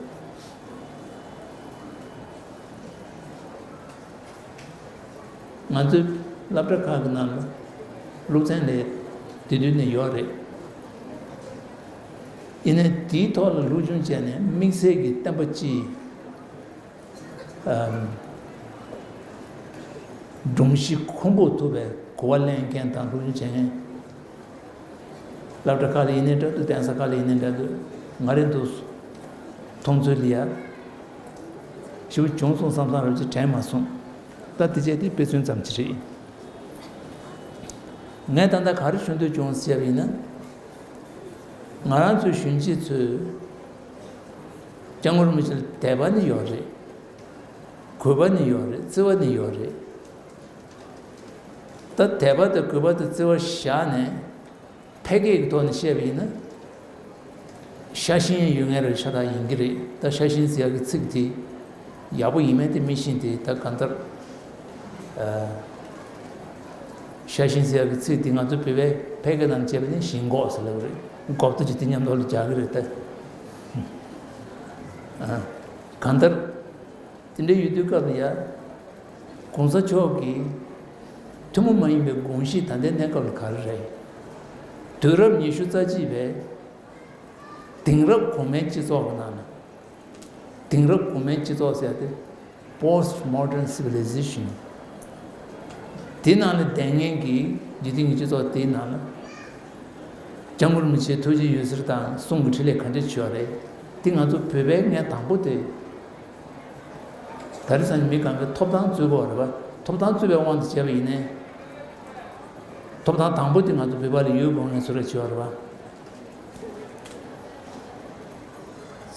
ང་ཚོའི་སློབ་གྲྭ་ཁག་གི་ནང་ལ་སློབ་ཚན་ལས་དེ་དུས་ནས་ཡོད་རེད། ཡིན་ནའི་དེའི་ཐོག་ལ་སློབ་སྦྱོང་བྱས་ནས་དམིགས་བསལ་གྱི་བསྟན་པ་སྤྱིའི་ཨམ། སྒྲོམ་གཞི་ཁོ་ནར་ཐུག་པའི་གོ་བ་ལེན་མཁན་དང་སློབ་སྦྱོང་བྱེད་མཁན། སློབ་གྲྭ་ཁག་ལ་ཡིན་ནའི་འདྲ་འདུག་གདན་ས་ཁག་ལ་ཡིན་ནའི་འདྲ་འདུག་ང་རེ་འདུག་མཐོང་ཚུལ་ལ་ཡ། ཞེ་པོ་བྱུང་སོང་བསམ་བསམ་རབ་ཅིག་དྲན་མ་སོང་། ད་དེ་བྱས་དེ་དཔེ་མཚོན་ཙམ་ཅིག་རེད། ངས་ད་ལྟ་ག་རེ་ཞུ་འདོད་བྱུང་ཟེར་བ་ཡིན་ན། ང་རང་ཚོའི་གཞོན་སྐྱེས་ཚོས་སྐྱབས་མགོན་རིན་པོ་ཆེ་ལ་དད་པ་ནི་ཡོད་རེད། གུས་པ་ནི་ཡོད་རེད། བརྩི་བ་ནི་ཡོད་རེད། ད་དད་པ་དང་གུས་པ་དང་བརྩི་བ་བཞག་ནས། ཕལ་སྐད་ཀྱི་ཐོག་ནས་བཤད་པ་ཡིན་ན། ཤ་ཞེན་ཡོད་མཁན་རེད་ཤ་སྟག་ཡིན་གྱི་རེད། ད་ཤ་ཞེན་ཟེར་ཡག་གི་ཚིག་དེ་ཡག་པོ་ཡིན་མིན་དེ་མི་ཤེས། དེ་ད་གང་ལྟར། ཨ། ཤ་ཞེན་ཟེར་ཡག་གི་ཚིག་དེ་ང་ཚོ་བོད་པའི་ཕལ་སྐད་ནང་བྱས་པ་ནི་ཞེན་ཁོག་ཟེར་ལབ་རེད། མགོ་བཏགས་ཀྱི་དེ་མཉམ་དུ་ལ་རྒྱག་གི་རེད་ད། ཨ། གང་ལྟར། དེ་འདྲ་ཡོད་དུས་སྐབས་ལ་ཡ། གོང་ས་མཆོག་གིས་ཐུན་མོང་མ་ཡིན་པའི་དགོངས་གཞི་ད་ལྟའི་གནས་སྐབས་ལ་ག་རེ་རེད། དུས་རབས་ཉི་ཤུ་རྩ་གཅིག་པའི་དེང་རབས་གོང་མའི་སྤྱི་ཚོགས་ཀྱི་ནང་ན། དེང་རབས་གོང་མའི་སྤྱི་ཚོགས་ཟེར་ཏེ། Post Modern Civilization། དེ་ནང་ལ་བསྡད་མཁན་གྱི་འཇིག་རྟེན་གྱི་སྤྱི་ཚོགས་དེའི་ནང་ལ། སྐྱབས་མགོན་རིན་པོ་ཆེའི་ཐུགས་རྗེ་འོད་ཟེར་དང་གསུང་གི་འཕྲིན་ལས་ག་འདྲ་བྱུང་བ་རེད། དེ་ང་ཚོ་བོད་པའི་ངས་དང་པོ་དེ། ད་རེས་སང་ཉིན་མི་གང་གའི་ཐོབ་ཐང་རྩོད་དགོས་རེད་པ། ཐོབ་ཐང་རྩོད་པའི་དབང་དུ་བྱས་པ་ཡིན་ནའི། ཐོབ་ཐང་དང་པོ་དེ་ང་ཚོ་བོད་པ་ལ་ཡོད་དགོས་ངེས་བཟོ་འདྲ་བྱས་པ་རེད་པ།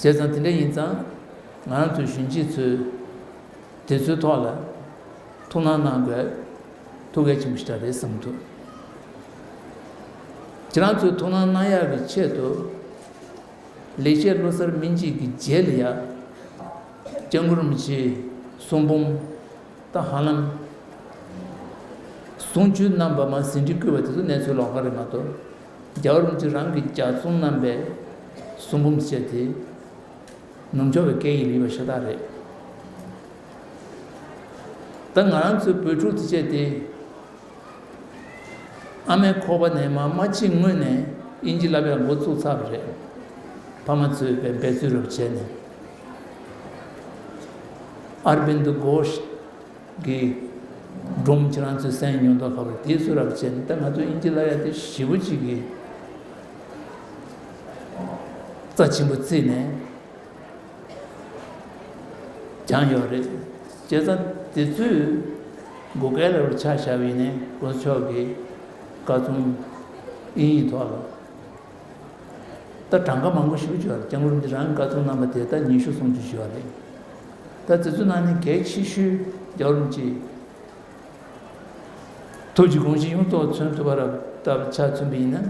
བྱས་ཙང་དེ་འདྲ་ཡིན་ཙང་། ང་རང་ཚོའི་གཞོན་སྐྱེས་ཚོས་དེ་ཚོའི་ཐོག་ལ་ཐུགས་སྣང་གནང་དགོས་ཐུགས་གལ་ཆེན་པོ་ཞིག་རེད་བསམ་འདུག་ཁྱེད་རང་ཚོས་ཐུགས་སྣང་གནང་ཡག་གི་ཆེད་དུ། ལེགས་བཤད་བློ་གསར་སྨིན་བྱེད་ཀྱི་རྗེས་ལ་ཡ། སྐྱབས་མགོན་རིན་པོ་ཆེའི་གསུང་འབུམ། ད་ཧ་ལམ། གསུང་ཆོས་རྣམ་པ་མ་ཟིན་བྲིས་བརྐོས་པ་དེ་ཚོ་གནས་ཚུལ་ལོགས་ཀ་རེད་མ་གཏོགས། རྒྱལ་བ་རིན་པོ་ཆེ་རང་གིས་ལྗགས་རྩོམ་གནང་པའི་གསུང་འབུམ་ཟེར་དེ། ནུབ་ཕྱོགས་པའི་སྐད་ཡིག་ལ་ཡོད་པ་ཤ་སྟག་རེད། ད་ང་རང་ཚོའི་བོད་ཕྲུག་དེ་བྱས་ཏེ། ཨ་མའི་ཁོག་པ་ནས་མར་མ་ཕྱིན་སྔོན་ནས་དབྱིན་ཇི་བསླབ་ཡག་འགོ་བཙུགས་ཚར་བ་རེད། ཕ་མ་ཚོས་འབད་བརྩོན་རབ་བྱས་ནས། Aravind Ghosh གི་སྒྲུང་ཁྱེད་རང་ཚོས་གསན་མྱོང་མདོག་ཁ་པོ་དེ་ཚོ་རབ་བྱས་ནས། ད་ང་ཚོ་དབྱིན་ཇི་བསླབ་ཡག་དེ་ཞེ་པོ་ཅིག་གི་རྩ་ཆེན་པོ་བརྩིས་ནས། སྦྱངས་ཡོད་རེད། བྱས་ཙང་དེ་ཚོས་དགོས་གལ་ལ་ཆ་བཞག་པ་ཡིན་ནའི་སྐུ་ཞབས་མཆོག་གི་བཀའ་རྩོམ་དབྱིན་ཡིག་ཐོག་ལ། ད་གྲངས་ཀ་མང་པོ་ཞེ་པོ་ཅིག་ཡོད་རེད། སྐྱབས་མགོན་རིན་པོ་ཆེ་རང་གི་བཀའ་རྩོམ་གནང་པ་དེ་ད་ཉི་ཤུ་སུམ་ཅུ་ཞིག་ཡོད་རེད། ད་དེ་ཚོའི་ནང་ནས་གལ་ཆེ་ཤོས་སྐྱབས་མགོན་རིན་པོ་ཆེའི་ཐུགས་ཀྱི་དགོངས་གཞི་ཡོངས་རྫོགས་མཚོན་ཐུབ་པ་རབ་ལྟ་བུ་ཆ་མཚོན་པ་ཡིན་ན།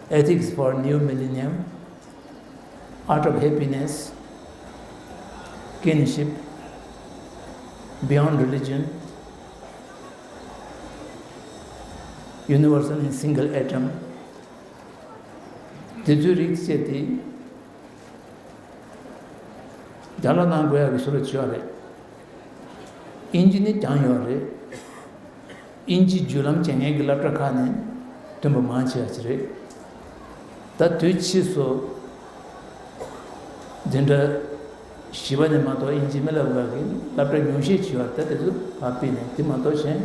Ethics for New Millennium, Art of Happiness, Kinship, Beyond Religion, Universal in Single Atom། དེ་ཚོའི་རིགས་བཅས་ཏེ། རྒྱ་ལ་གནང་དགོས་ཡག་གི་བཟོ་འདྲ་བྱས་པ་རེད། དབྱིན་ཇི་ནི་སྦྱངས་ཡོད་རེད། དབྱིན་ཇི་བརྒྱུད་ལམ་སྦྱང་མཁན་གྱི་སློབ་གྲྭ་ཁག་ནས་ཐོན་པ་མང་ཆེ་བ་ཅིག་རེད། ད་དུས་ཕྱིས་སུ་འཛིན་གྲྭ་བཞི་པ་ནས་མ་གཏོགས་དབྱིན་ཇི་མི་བསླབ་ག་གི་སློབ་གྲྭ་ཉུང་ཤས་ཅིག་ཡོད་རེད། ད་དེ་ཚོ་ཕར་ཕུད་ནས་དེ་མ་གཏོགས་གཞན་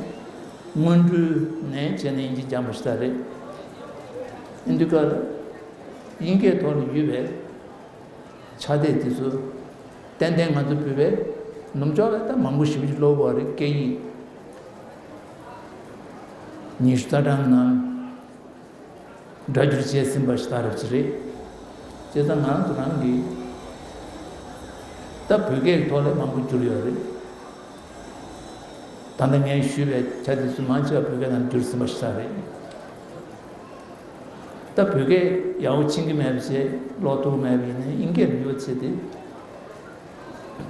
སྔོན་འགྲོ་ནས་བྱས་ནས་དབྱིན་ཇི་སྦྱངས་པ་ཞིག་ད་རེད། ཨིན་དུས་ཀ་དབྱིན་སྐད་ཐོག་ལ་ཡོད་པའི་ཕྱག་དེབ་དེ་ཚོ་ཏན་ཏན་ང་ཚོ་བོད་པའི་ནུབ་ཕྱོགས་ལ་ད་མང་པོ་ཞེ་པོ་ཅིག་ཀློག་གི་ཡོད་རེད། སྐད་ཡིག་ཉི་ཤུ་རྩ་གྲངས་ནང་སྒྲ་སྒྱུར་བྱས་ཟིན་པ་ཞིག་ད་རེད་ཅི་རེད། བྱས་ཙང་ང་ཚོ་རང་གིས་ད་བོད་སྐད་ཐོག་ལ་མང་པོ་བསྒྱུར་ཡོད་རེད། ད་ལྟ་ངས་ཞུས་པའི་ཆ་དེ་ཚོ་མང་ཆེ་བ་བོད་སྐད་ནང་བསྒྱུར་ཟིན་པ་ཞིག་ད་རེད། ད་བོད་སྐད་ཡག་པོ་ཤེས་ཀྱི་མེད་པ་བྱས་ཀློག་ཐུབ་ཀྱི་མེད་པ་ཡིན་ན་དབྱིན་སྐད་ལ་ཡོད་ཚད་དེ་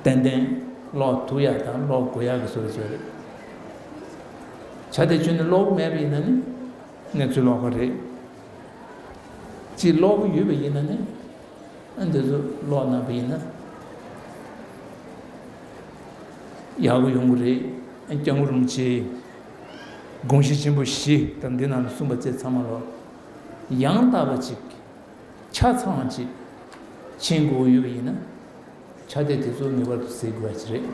ཏན་ཏན་ཀློག་ཐུབ་ཡག་དང་ཀློག་དགོས་ཡག་གི་བཟོ་འདྲ་ཅིག་རེད། ཆ་དེ་ཁྱོན་ནས་ཀློག་གི་མེད་པ་ཡིན་ན་ནི་གནས་ཚུལ་ལོགས་ཀ་རེད། ཅིག་ཀློག་གི་ཡོད་པ་ཡིན་ན་ནི་ཨ་འདི་ཚོ་ཀློག་གནང་པ་ཡིན་ན་ཡག་པོ་ཡོང་གི་རེད། སྐྱབས་མགོན་རིན་པོ་ཆེའི་དགོངས་གཞི་ཆེན་པོ་བཞི་དང་འདི་ནང་ལ་གསུངས་པ་བཅས་ཚང་མ་ལོ་ཡང་དག་པ་ཅིག་ཆ་ཚང་བ་ཅིག་མཁྱེན་དགོས་ཡོད་པ་ཡིན་ན་ཕྱག་དེབ་དེ་ཚོ་ངེས་པར་དུ་གཟིགས་དགོས་པ་ཅིག་རེད།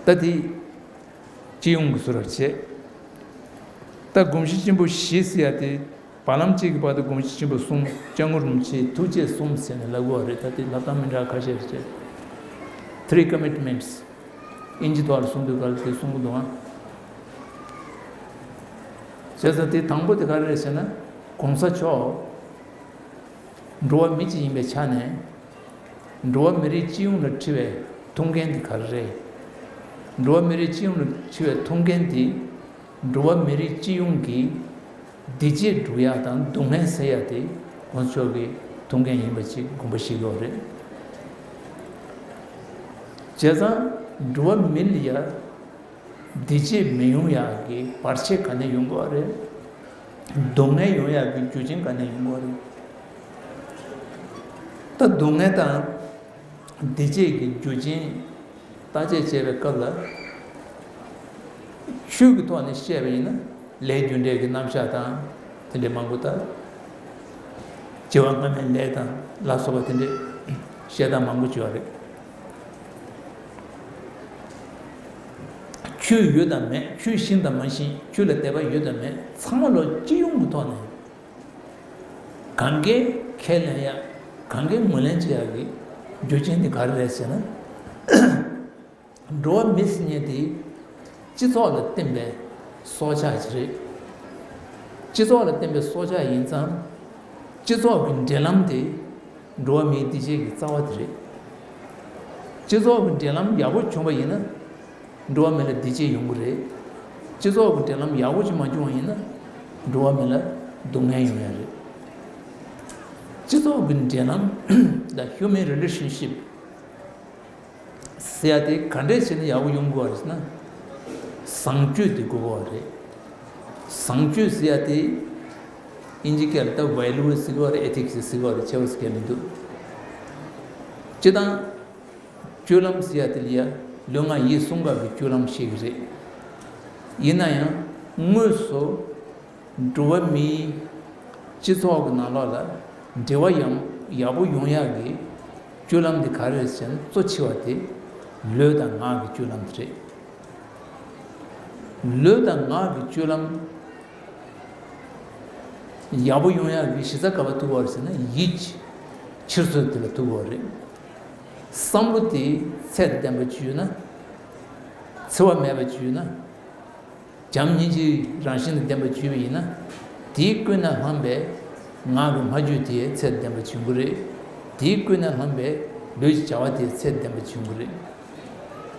ད་དེ་སྤྱི་ཡོངས་ཀྱི་བཟོ་འདྲ་བྱས། ད་དགོངས་གཞི་ཆེན་པོ་བཞི་ཟེར་ཡ་དེ་བར་ལམ་གཅིག་གི་བར་དུ་དགོངས་གཞི་ཆེན་པོ་གསུམ། སྐྱབས་མགོན་རིན་པོ་ཆེའི་ཐུགས་བསྐྱེད་གསུམ་ཟེར་ནས་ལབ་དགོས་པ་རེད། ད་དེ་ལབ་སྟངས་མི་འདྲ་ཁ་ཤས་རེད་བྱས། Three commitments དབྱིན་ཇི་ཐོག་ལ་གསུང་དུས་ག་ལ་དེ་གསུང་གི་འདུག་ཨང་། བྱས་ཙང་དེ་དང་པོ་དེ་ག་རེ་རེད་ཟེར་ན། གོང་ས་མཆོག་འགྲོ་བ་མི་གཅིག་ཡིན་པའི་ཆ་ནས། འགྲོ་བ་མི་རིགས་སྤྱི་ཡོངས་ལ་འཁྲི་བའི་ཐུགས་འགན་དེ་ག་རེ་རེད། འགྲོ་བ་མི་རིགས་སྤྱི་ཡོངས་ལ་འཁྲི་བའི་ཐུགས་འགན་དེ། འགྲོ་བ་མི་རིགས་སྤྱི་ཡོངས་ཀྱི་བདེ་སྐྱིད་སྒྲུབ་ཡག་དང་སྡུག་བསྔལ་སེལ་ཡག་དེ་གོང་ས་མཆོག་གི་ཐུགས་འགན་ཡིན་པ་ཅིག་དགོངས་པ་བཞེས་ཀྱི་ཡོད་རེད། བྱས་ཙང་འགྲོ་བ་མི་ལ་ཡ་བདེ་སྐྱིད་མི་ཡོང་ཡག་གི་བར་ཆད་ག་ནས་ཡོང་གི་ཡོད་རེད། སྡུག་བསྔལ་ཡོང་ཡག་གི་རྒྱུ་རྐྱེན་ག་ནས་ཡོང་གི་ཡོད་རེད། ད་སྡུག་བསྔལ་དང་བདེ་སྐྱིད་ཀྱི་རྒྱུ་རྐྱེན་བརྟག་དཔྱད་བྱེད་པའི་སྐབས་ལ། ཆོས་ཀྱི་ཐོག་ནས་བཤད་པ་ཡིན་ན་ལས་རྒྱུ་འབྲས་ཀྱི་རྣམ་གཞག་དང་དེ་འདྲའི་མང་པོ་དང་། བྱེ་བ་སྔ་མའི་ལས་དང་ལ་སོགས་པ་དེ་འདྲའི་བཤད་སྟངས་མང་པོ་བྱུང་བ་རེད། ཆོས་ཡོད་དང་མེད། ཆོས་ཤེས་དང་མ་ཤེས། ཆོས་ལ་དད་པ་ཡོད་དང་མེད། ཚང་མ་ལོ་སྤྱི་ཡོངས་ཀྱི་ཐོག་ནས་གང་གས་ཁས་ལེན་ཡག་གང་གས་ངོས་ལེན་བྱེད་ཡག་གི་རྒྱུ་རྐྱེན་དེ་ག་རེ་རེད་ཟེར་ན། འགྲོ་བ་མི་ཟེར་མཁན་དེ་སྤྱི་ཚོགས་ལ་བརྟེན་པའི་སྲོག་ཆགས་ཅིག་རེད། སྤྱི་ཚོགས་ལ་བརྟེན་པའི་སྲོག་ཆགས་ཡིན་ཙང་། སྤྱི་ཚོགས་ཀྱི་འབྲེལ་ལམ་དེ་འགྲོ་བ་མིའི་བདེ་སྐྱིད་ཀྱི་རྩ་བ་དེ་རེད། སྤྱི་ཚོགས་ཀྱི་འབྲེལ་ལམ་ཡག་པོ་བྱུང་བ་ཡིན་ན། འགྲོ་བ་མི་ལ་བདེ་སྐྱིད་ཡོང་གི་རེད། སྤྱི་ཚོགས་ཀྱི་འབྲེལ་ལམ་ཡག་པོ་ཅིག་མ་བྱུང་བ་ཡིན་ན། འགྲོ་བ་མི་ལ་སྡུག་བསྔལ་ཡོང་ཡ་རེད། སྤྱི་ཚོགས་ཀྱི་འབྲེལ་ལམ་ད་human relationship ཟེར་ཡ་དེ་ག་འདྲས་བྱས་ན་ཡག་པོ་ཡོང་དགོས་པ་རེད་ཟེར་ན། བཟང་སྤྱོད་དེ་དགོས་པ་རེད། བཟང་སྤྱོད་ཟེར་ཡ་དེ་དབྱིན་ཇི་སྐད་ལ་ད་values ཟེར་གི་ཡོད་རེད། ethics ཟེར་གི་ཡོད་རེད། ཆེ་བ་ཟེར་མཁན་མི་འདུག་སྤྱིར་བཏང་སྤྱོད་ལམ་ཟེར་ཡ་དེ་ལ་ཡ་ལུས་ངག་ཡིད་གསུམ་ཀ་གི་སྤྱོད་ལམ་བཤད་གི་རེད། ཡིན་ན་ཡང་དངོས་སུ་འགྲོ་བ་མིའི་སྤྱི་ཚོགས་ཀྱི་ནང་ལོགས་ལ་འབྲེལ་བ་ཡང་ཡག་པོ་ཡོང་ཡག་གི་སྤྱོད་ལམ་དེ་ག་རེ་རེད་ཟེར་ན། གཙོ་ཆེ་བ་དེ་ལུས་དང་ངག་གི་སྤྱོད་ལམ་དེ་རེད། ལུས་དང་ངག་གི་སྤྱོད་ལམ་ཡག་པོ་ཡོང་ཡག་གི་གཞི་རྩ་ག་པར་ཐུག་པ་རེད་ཟེར་ན། ཡིད་ཀྱི་འཁྱེར་སོ་དེ་ལ་ཐུག་པ་རེད། བསམ་བློ་དེ་ཚད་དང་ལྡན་པ་ཅིག་ཡོད་ན། འཚེ་བ་མེད་པ་ཅིག་ཡོད་ན། བྱམས་སྙིང་རྗེའི་རང་བཞིན་དང་ལྡན་པ་ཅིག་ཡོད་པ་ཡིན་ན། དེས་ཀུན་ནས་བསླངས་པའི་ངག་གི་སྨྲ་བརྗོད་དེ་ཚད་དང་ལྡན་པ་ཅིག་ཡོང་གི་རེད། དེས་ཀུན་ནས་བསླངས་པའི་ལུས་ཀྱི་བྱ་བ་དེ་ཚད་དང་ལྡན་པ་ཅིག་ཡོང་གི་རེད།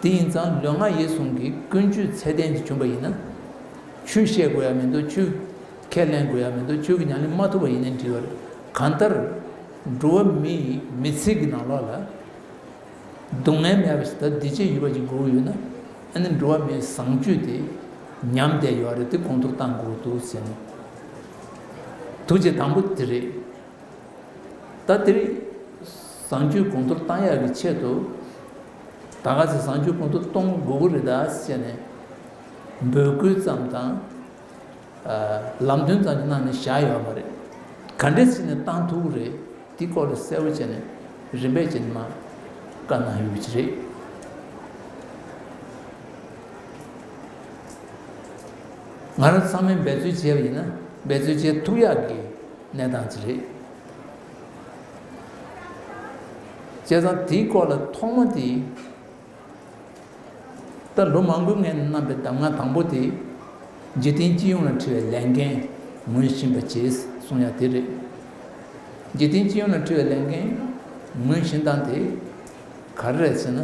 དེ་ཡིན་ཙང་ལུས་ངག་ཡིད་གསུམ་གྱི་ཀུན་སྤྱོད་ཚད་ལྡན་ཅིག་བྱུང་པ་ཡིན་ན། ཆོས་བཤད་དགོས་ཡ་མི་འདུག་ཆོས་ཁས་ལེན་དགོས་ཡ་མི་འདུག་ཆོས་ཀྱི་ཉམས་ལེན་མ་ཐུབ་པ་ཡིན་ནའི་འགྲིག་པ་རེད། གང་ལྟར་འགྲོ་བ་མིའི་མི་ཚེ་གི་ནང་ལོགས་ལ་སྡུག་བསྔལ་མེད་པ་ཞིག་དང་བདེ་སྐྱིད་ཡོད་པ་ཞིག་དགོས་ཀྱི་ཡོད་ན། ཨ་ནི་འགྲོ་བ་མིའི་བཟང་སྤྱོད་དེ་ཉམས་བསྡད་ཡོད་རེད། དེ་གོང་མཐོར་གཏང་དགོས་འདུག་ཟེར་ནས། ཐུགས་རྗེ་དང་པོ་དེ་རེད། ད་དེ་རིང་བཟང་སྤྱོད་གོང་མཐོར་གཏང་ཡག་གི་ཆེད་དུ། ད་ག་ཚོད་བཟང་སྤྱོད་གོང་མཐོར་གཏོང་དགོས་ཀྱི་རེད་ད་ཟེར་ནས། འབོད་སྐུལ་ཙམ་དང་། ཨ། ལམ་སྟོན་ཙམ་གྱི་ནང་ནས་བཞག་ཡོད་མ་རེད། ག་འདྲས་བྱས་ནས་བཏང་ཐུབ་ཀྱི་རེད། དེའི་སྐོར་ལ་གསལ་པོ་བྱས་ནས་རིམ་པས་བྱས་ནས་མར་བཀའ་གནང་ཡོད་པ་ཅིག་རེད། ང་རང་ཚང་མས་འབད་རྩོལ་བྱས་པ་ཡིན་ན་འབད་རྩོལ་བྱེད་ཐུབ་ཡག་གི་གནས་སྟངས་ཅིག་རེད། བྱས་ཙང་དེའི་སྐོར་ལ་ཐོག་མ་དེ། ད་ལོ་མང་པོའི་སྔོན་གནང་པའི་གདམས་ངག་དང་པོ་དེ། འཇིག་རྟེན་སྤྱི་ཡོངས་ལ་འཁྲི་བའི་ལས་འགན་ངོས་བཞིན་པ་བྱེད་གསུང་ཡ་དེ་རེད། འཇིག་རྟེན་སྤྱི་ཡོངས་ལ་འཁྲི་བའི་ལས་འགན་ངོས་བཞིན་སྟངས་དེ་ག་རེ་རེད་ཟེར་ན།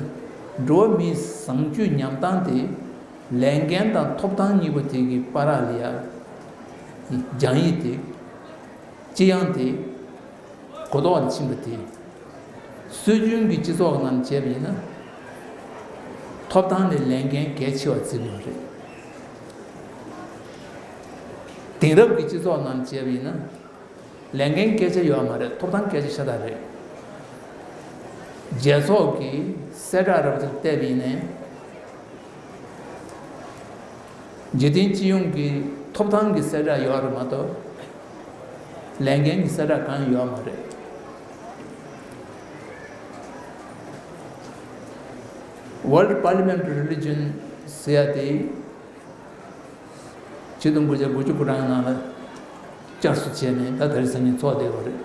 འགྲོ་བ་མིའི་བཟང་སྤྱོད་ཉམས་སྟངས་དེ་ལས་འགན་དང་ཐོབ་ཐང་གཉིས་པོ་དེ་གི་བར་ལ་ཡ་སྦྱང་ཡིག་དེ། སྤྱི་ཡོངས་དེ། གོ་རྟོགས་ལ་ཕྱིན་པ་དེ། སྲོལ་རྒྱུན་གྱི་སྤྱི་ཚོགས་ནང་བྱས་པ་ཡིན་ན། ཐོབ་ཐང་ནི་ལས་འགན་གལ་ཆེ་བར་བརྩི་དགོས་པ་རེད། དེང་རབས་ཀྱི་སྤྱི་ཚོགས་ནང་བྱས་པ་ཡིན་ན། ལས་འགན་སྐད་ཆ་ཡོད་མ་རེད། ཐོབ་ཐང་སྐད་ཆ་ཤ་སྟག་རེད། རྒྱལ་ཚོགས་ཀྱི་གསལ་བསྒྲགས་རབ་དེར་བལྟས་པ་ཡིན་ནའི། འཇིག་རྟེན་སྤྱི་ཡོངས་ཀྱི་ཐོབ་ཐང་གི་གསལ་བསྒྲགས་ཡོད་རེད་མ་གཏོགས། ལས་འགན་གྱི་གསལ་བསྒྲགས་གང་ཡང་ཡོད་མ་རེད། World Parliamentary Religion ཟེར་ཡ་དེ་ཆིག་སྟོང་དགུ་བརྒྱ་དགུ་བཅུ་གོ་གྲངས་ནང་ལ་བསྐྱར་གསོ་བྱས་ནས་ད་དེ་རིང་སང་ཉིན་ཚོགས་བསྡད་ཡོད་རེད།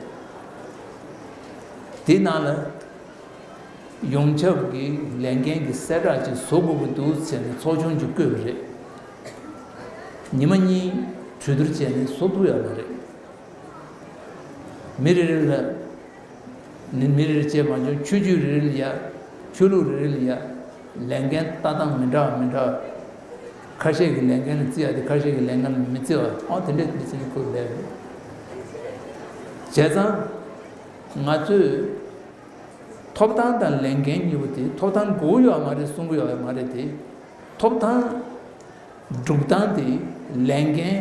དེའི་ནང་ལ། ཡོངས་ཁྱབ་ཀྱི་ལས་འགན་གྱི་གསལ་བསྒྲགས་ཅིག་བཟོ་དགོས་ཀྱི་འདུག་ཟེར་ནས་ཚོགས་ཆུང་ཅིག་བསྐོས་པ་རེད། ཉི་མ་གཉིས་གྲོས་བསྡུར་བྱས་ནས་བཟོ་ཐུབ་ཡོད་མ་རེད། མི་རེ་རེ་ལ་ནི་མི་རེ་རེ་བྱས་མ་བྱུང་། ཆོས་བརྒྱུད་རེ་རེ་ལ་ཡ། ཆོས་ལུགས་རེ་རེ་ལ་ཡ། ལས་འགན་ལྟ་སྟངས་མི་འདྲ་བ་མི་འདྲ་བ། ཁ་ཤས་ཀྱི་ལས་འགན་ལ་བརྩི་ཡ་དེ་ཁ་ཤས་ཀྱི་ལས་འགན་ལ་མི་བརྩི་བ། ཨོ་དེ་འདྲས་མི་བརྩི་ནས་བསྐོས་པ་རེད། བྱས་ཙང་། ང་ཚོས། ཐོབ་ཐང་དང་ལས་འགན་གཉིས་པོ་དེ། ཐོབ་ཐང་དགོས་ཀྱི་ཡོད་མ་རེད་གསུང་གི་ཡོད་མ་རེད་དེ། ཐོབ་ཐང་སྒྲུབ་སྟངས་དེ་ལས་འགན་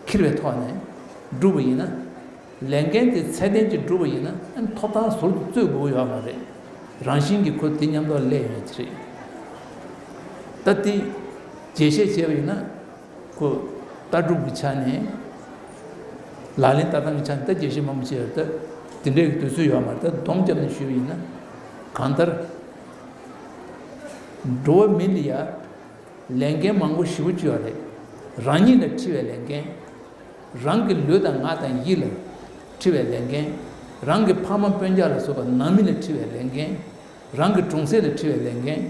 འཁྱེར་བའི་ཐོག་ནས་བསྒྲུབས་པ་ཡིན་ན། ལས་འགན་དེ་ཚད་ལྡན་ཅིག་བསྒྲུབས་པ་ཡིན་ན། ཨ་ནི་ཐོབ་ཐང་ཟུར་དུ་རྩོད་དགོས་ཀྱི་ཡོད་མ་རེད། རང་བཞིན་གྱིས་ཁོ་དེ་མཉམ་དུ་སླེབས་ཡོང་གི་རེད། ད་དེ་རྒྱས་བཤད་བྱས་པ་ཡིན་ན། ཁོ་ལྟ་གྲུབ་ཀྱི་ཆ་ནས། ལག་ལེན་བསྟར་སྟངས་ཀྱི་ཆ་ནས་ད་རྒྱས་བཤད་མང་པོ་བྱས་ཡོད། ད་དེ་འདྲའི་དུས་ཚོད་ཡོད་མ་རེད། ད་སྡོམ་བརྒྱབ་ནས་ཞུས་པ་ཡིན་ན། གང་ལྟར། འགྲོ་བ་མི་ལ་ཡ་ལས་འགན་མང་པོ་ཞེ་པོ་ཅིག་ཡོད་རེད། རང་ཉིད་ལ་འཁྲི་བའི་ལས་འགན། རང་གི་ལུས་དང་ངག་དང་ཡིད་ལ་འཁྲི་བའི་ལས་འགན། རང་གི་ཕ་མ་སྤུན་ཀྱག་ལ་སོགས་པ་ནང་མི་ལ་འཁྲི་བའི་ལས་འགན། རང་གི་གྲོང་གསེབ་ལ་འཁྲི་བའི་ལས་འགན།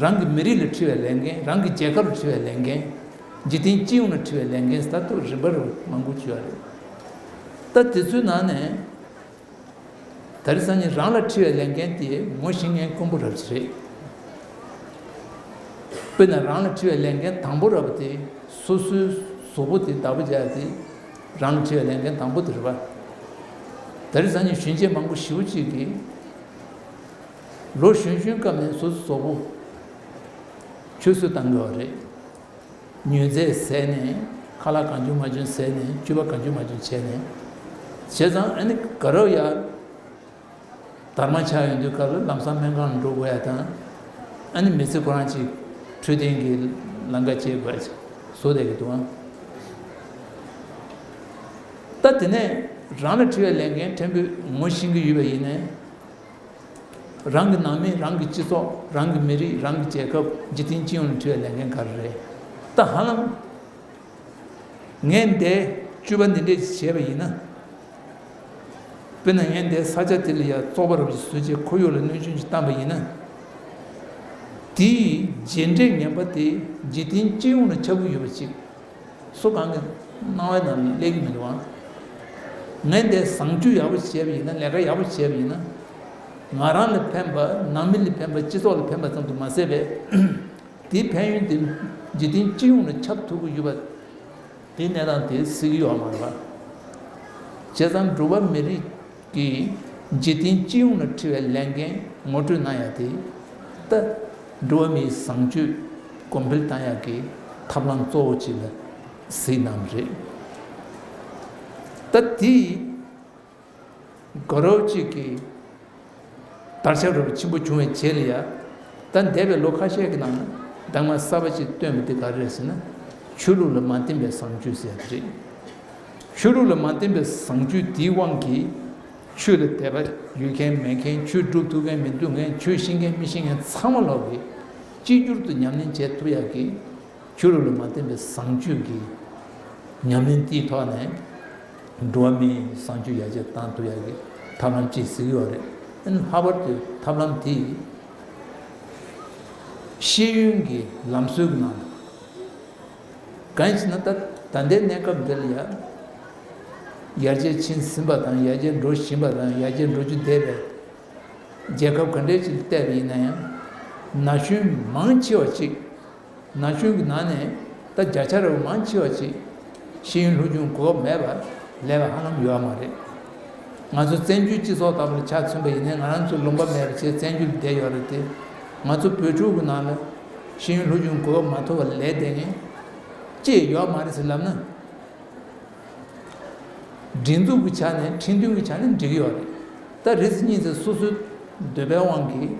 རང་གི་མི་རིགས་ལ་འཁྲི་བའི་ལས་འགན། རང་གི་རྒྱལ་ཁབ་ལ་འཁྲི་བའི་ལས་འགན། འཇིག་རྟེན་སྤྱི་ཡོངས་ལ་འཁྲི་བའི་ལས་འགན་ཟེར་ད་ཐོག་རིམ་པར་མང་པོ་བྱུང་བ་རེད། ད་དེ་ཚོའི་ནང་ནས་ད་རེས་སང་ཉིན་རང་ལ་འཁྲི་བའི་ལས་འགན་དེ་ངོ་ཤེས་མཁན་དཀོན་པོ་རབ་ཅིག་རེད། དཔེར་ན་རང་ལ་འཁྲི་བའི་ལས་འགན་དང་པོ་རབ་དེ་སོ་སོའི་གཟུགས་པོ་དེ་བདག་པོ་རྒྱག་ཡ་དེ་རང་ལ་འཁྲི་བའི་ལས་འགན་དང་པོ་དེ་རེད་པ། ད་རེས་སང་ཉིན་གཞོན་སྐྱེས་མང་པོ་ཞེ་པོ་ཅིག་གིས། ལོ་གཞོན་གཞོན་སྐབས་ནས་སོ་སོའི་གཟུགས་པོ་ཆུད་ཟོས་བཏང་དགོས་པ་རེད། ཉུལ་རྫས་ཟས་ནས། ཁ་ལག་གང་བྱུང་མ་བྱུང་ཟས་ནས། སྤྱོད་པ་གང་བྱུང་མ་བྱུང་བྱས་ནས། བྱས་ཙང་ཨ་ནི་དགའ་རབ་ཡ་དར་མ་ཆགས་ཡོང་དུས་སྐབས་ལ་ལམ་སང་སྨན་ཁང་ལ་འགྲོ་དགོས་ཡ་དང་། ཨ་ནི་མི་ཚེ་ཁོ་རང་ཅིག་འཕྲོད་བསྟེན་གྱི་ལམ་ཁ་བྱེད་དགོས་ཡ་ཅིག་བཟོ་བསྡད་ཀྱི་འདུག་ཨང་། ད་དེ་ནས་རང་ལ་འཁྲི་བའི་ལས་འགན་ཕྲན་བུ་ངོ་ཤེས་ཀྱི་ཡོད་པ་ཡིན་ནའི། རང་གི་ནང་མི། རང་གི་སྤྱི་ཚོགས། རང་གི་མི་རིགས། རང་གི་རྒྱལ་ཁབ། འཇིག་རྟེན་སྤྱི་ཡོངས་ལ་འཁྲི་བའི་ལས་འགན་ག་རེ་རེད། ད་ཧ་ལམ་ངས་འདི་སྤྱོད་པ་འདི་འདྲས་བྱས་པ་ཡིན་ན། དཔེར་ན་ངས་འདི་ས་ཆ་དེ་ལ་ཡ་བཙོག་པ་རབ་ཅིག་བཟོས་བྱས་ཁོར་ཡུག་ལ་གནོད་སྐྱོན་ཅིག་བཏང་པ་ཡིན་ན། དེའི་རྗེས་འབྲས་ངན་པ་དེ་འཇིག་རྟེན་སྤྱི་ཡོངས་ལ་ཁྱབ་ཀྱི་ཡོད་པ་ཅིག་སུ་གང་གི་སྣང་བའི་ནང་ལ་སླེབས་ཀྱི་མི་འདུག་ཨང་། ངས་འདི་བཟང་སྤྱོད་ཡག་པོ་བྱས་པ་ཡིན་ན། ལས་ཀ་ཡག་པོ་བྱས་པ་ཡིན་ན། ང་རང་ལ་ཕན་པ། ནང་མི་ལ་ཕན་པ། སྤྱི་ཚོགས་ལ་ཕན་པ་ཙམ་དུ་མ་ཟད་པའི། དེའི་ཕན་ཡོན་དེ་འཇིག་རྟེན་སྤྱི་ཡོངས་ལ་ཁྱབ་ཐུབ་ཀྱི་ཡོད་པ། དེའི་གནས་སྟངས་དེ་སྲིད་ཀྱི་ཡོད་མ་རེད་པ། བྱས་ཙང་འགྲོ་བ་མི་རིགས་ཀྱིས་འཇིག་རྟེན་སྤྱི་ཡོངས་ལ་འཁྲི་བའི་ལས་འགན་ངོ་སྤྲོད་གནང་ཡ་དེ། ད་འགྲོ་བ་མིའི་བཟང་སྤྱོད་གོང་འཕེལ་གཏང་ཡག་གི་ཐབས་ལམ་གཙོ་བོ་ཅིག་ལ་གཟིགས་གནང་བ་རེད། ད་དེ་དགའ་རབ་ཅིག་གི་དར་ཁྱབ་རབ་ཆེན་པོ་བྱུང་བའི་རྗེས་ལ་ཡ། ད་འདས་པའི་ལོ་ཁ་ཤས་ཀྱི་ནང་ན་ གདམས་ངག་གསར་པ་ཅིག་བཏོན་པ་དེ་ག་རེ་རེད་ཟེར་ན། ཆོས་ལུགས་ལ་མ་བརྟེན་པའི་བཟང་སྤྱོད་ཟེར་ཡ་དེ་རེད། ཆོས་ལུགས་ལ་མ་བརྟེན་པའི་བཟང་སྤྱོད་དེའི་དབང་གིས། ཆོས་ལ་དད་པ་ཡོད་མཁན་མེད་མཁན། ཆོས་སྒྲུབ་ཐུབ་མཁན་མི་ཐུབ་མཁན། ཆོས་ཤེས་མཁན་མི་ཤེས་མཁན་ཚང་མ་ལོག་གིས་གཅིག་གྱུར་དུ་ཉམས་ལེན་བྱེད་ཐུབ་ཡག་གི། ཆོས་ལུགས་ལ་མ་བརྟེན་པའི་བཟང་སྤྱོད་ཀྱི་ཉམས་ལེན་དེའི་ཐོག་ནས་འགྲོ་བ་མིའི་བཟང་སྤྱོད་ཡར་རྒྱས་བཏང་ཐུབ་ཡག་གི་ཐབས་ལམ་ཅིག་གཟིགས་ཡོད་རེད། ཨ་ནི་ལྷག་པར་དུ་ཐབས་ལམ་དེ་ཤེས་ཡོན་གྱི་ལམ་སྲོལ་གྱི་ནང་ལ། གང་ཡིན་ཟེར་ན། ད་ད་ལྟའི་གནས་སྐབས་འདི་ལ་ཡ། ཡར་རྒྱས་ཕྱིན་ཟིན་པ་དང་། ཡར་རྒྱས་འགྲོ་བཞིན་པ་དང་། ཡར་རྒྱས་འགྲོ་རྒྱུ་བསྡད་པའི་རྒྱལ་ཁབ་ག་འདྲས་ཅིག་ལ་བལྟས་པ་ཡིན་ན་ཡང་། ན་གཞོན་མང་ཆེ་བ་ཅིག་ན་གཞོན་གྱི་ནང་ནས་ད་བརྒྱ་ཆ་རེ་བ་མང་ཆེ་བ་ཅིག་ཤེས་ཡོན་སློབ་སྦྱོང་གོ་སྐབས་མེད་པ་ལས་པ་ཧ་ལམ་ཡོད་མ་རེད། ང་ཚོ་བཙན་བྱོལ་སྤྱི་ཚོགས་ལྟ་བུ་ལ་ཆ་མཚོན་པ་ཡིན་ན། ང་རང་ཚོ་ལུང་པ་མེད་པ་བྱས་བཙན་བྱོལ་ལ་བསྡད་ཡོད་རེད་དེ། ང་ཚོ་བོད་ཕྲུག་གི་ནང་ལ་ཤེས་ཡོན་སློབ་སྦྱོང་གོ་སྐབས་མ་ཐོབ་པ་ལས་བསྡད་མཁན་ཅི་ཡང་ཡོད་མ་རེད་ཟེར་ལབ་ན། སྒྲིག་འཛུགས་ཀྱི་ཆ་ནས། ཁྲིམས་མཐུན་གྱི་ཆ་ནས་འགྲིག་གི་ཡོད་རེད། ད་རེས་གཉིས་ཚེ་སོ་སོའི་འདོད་པའི་དབང་གིས་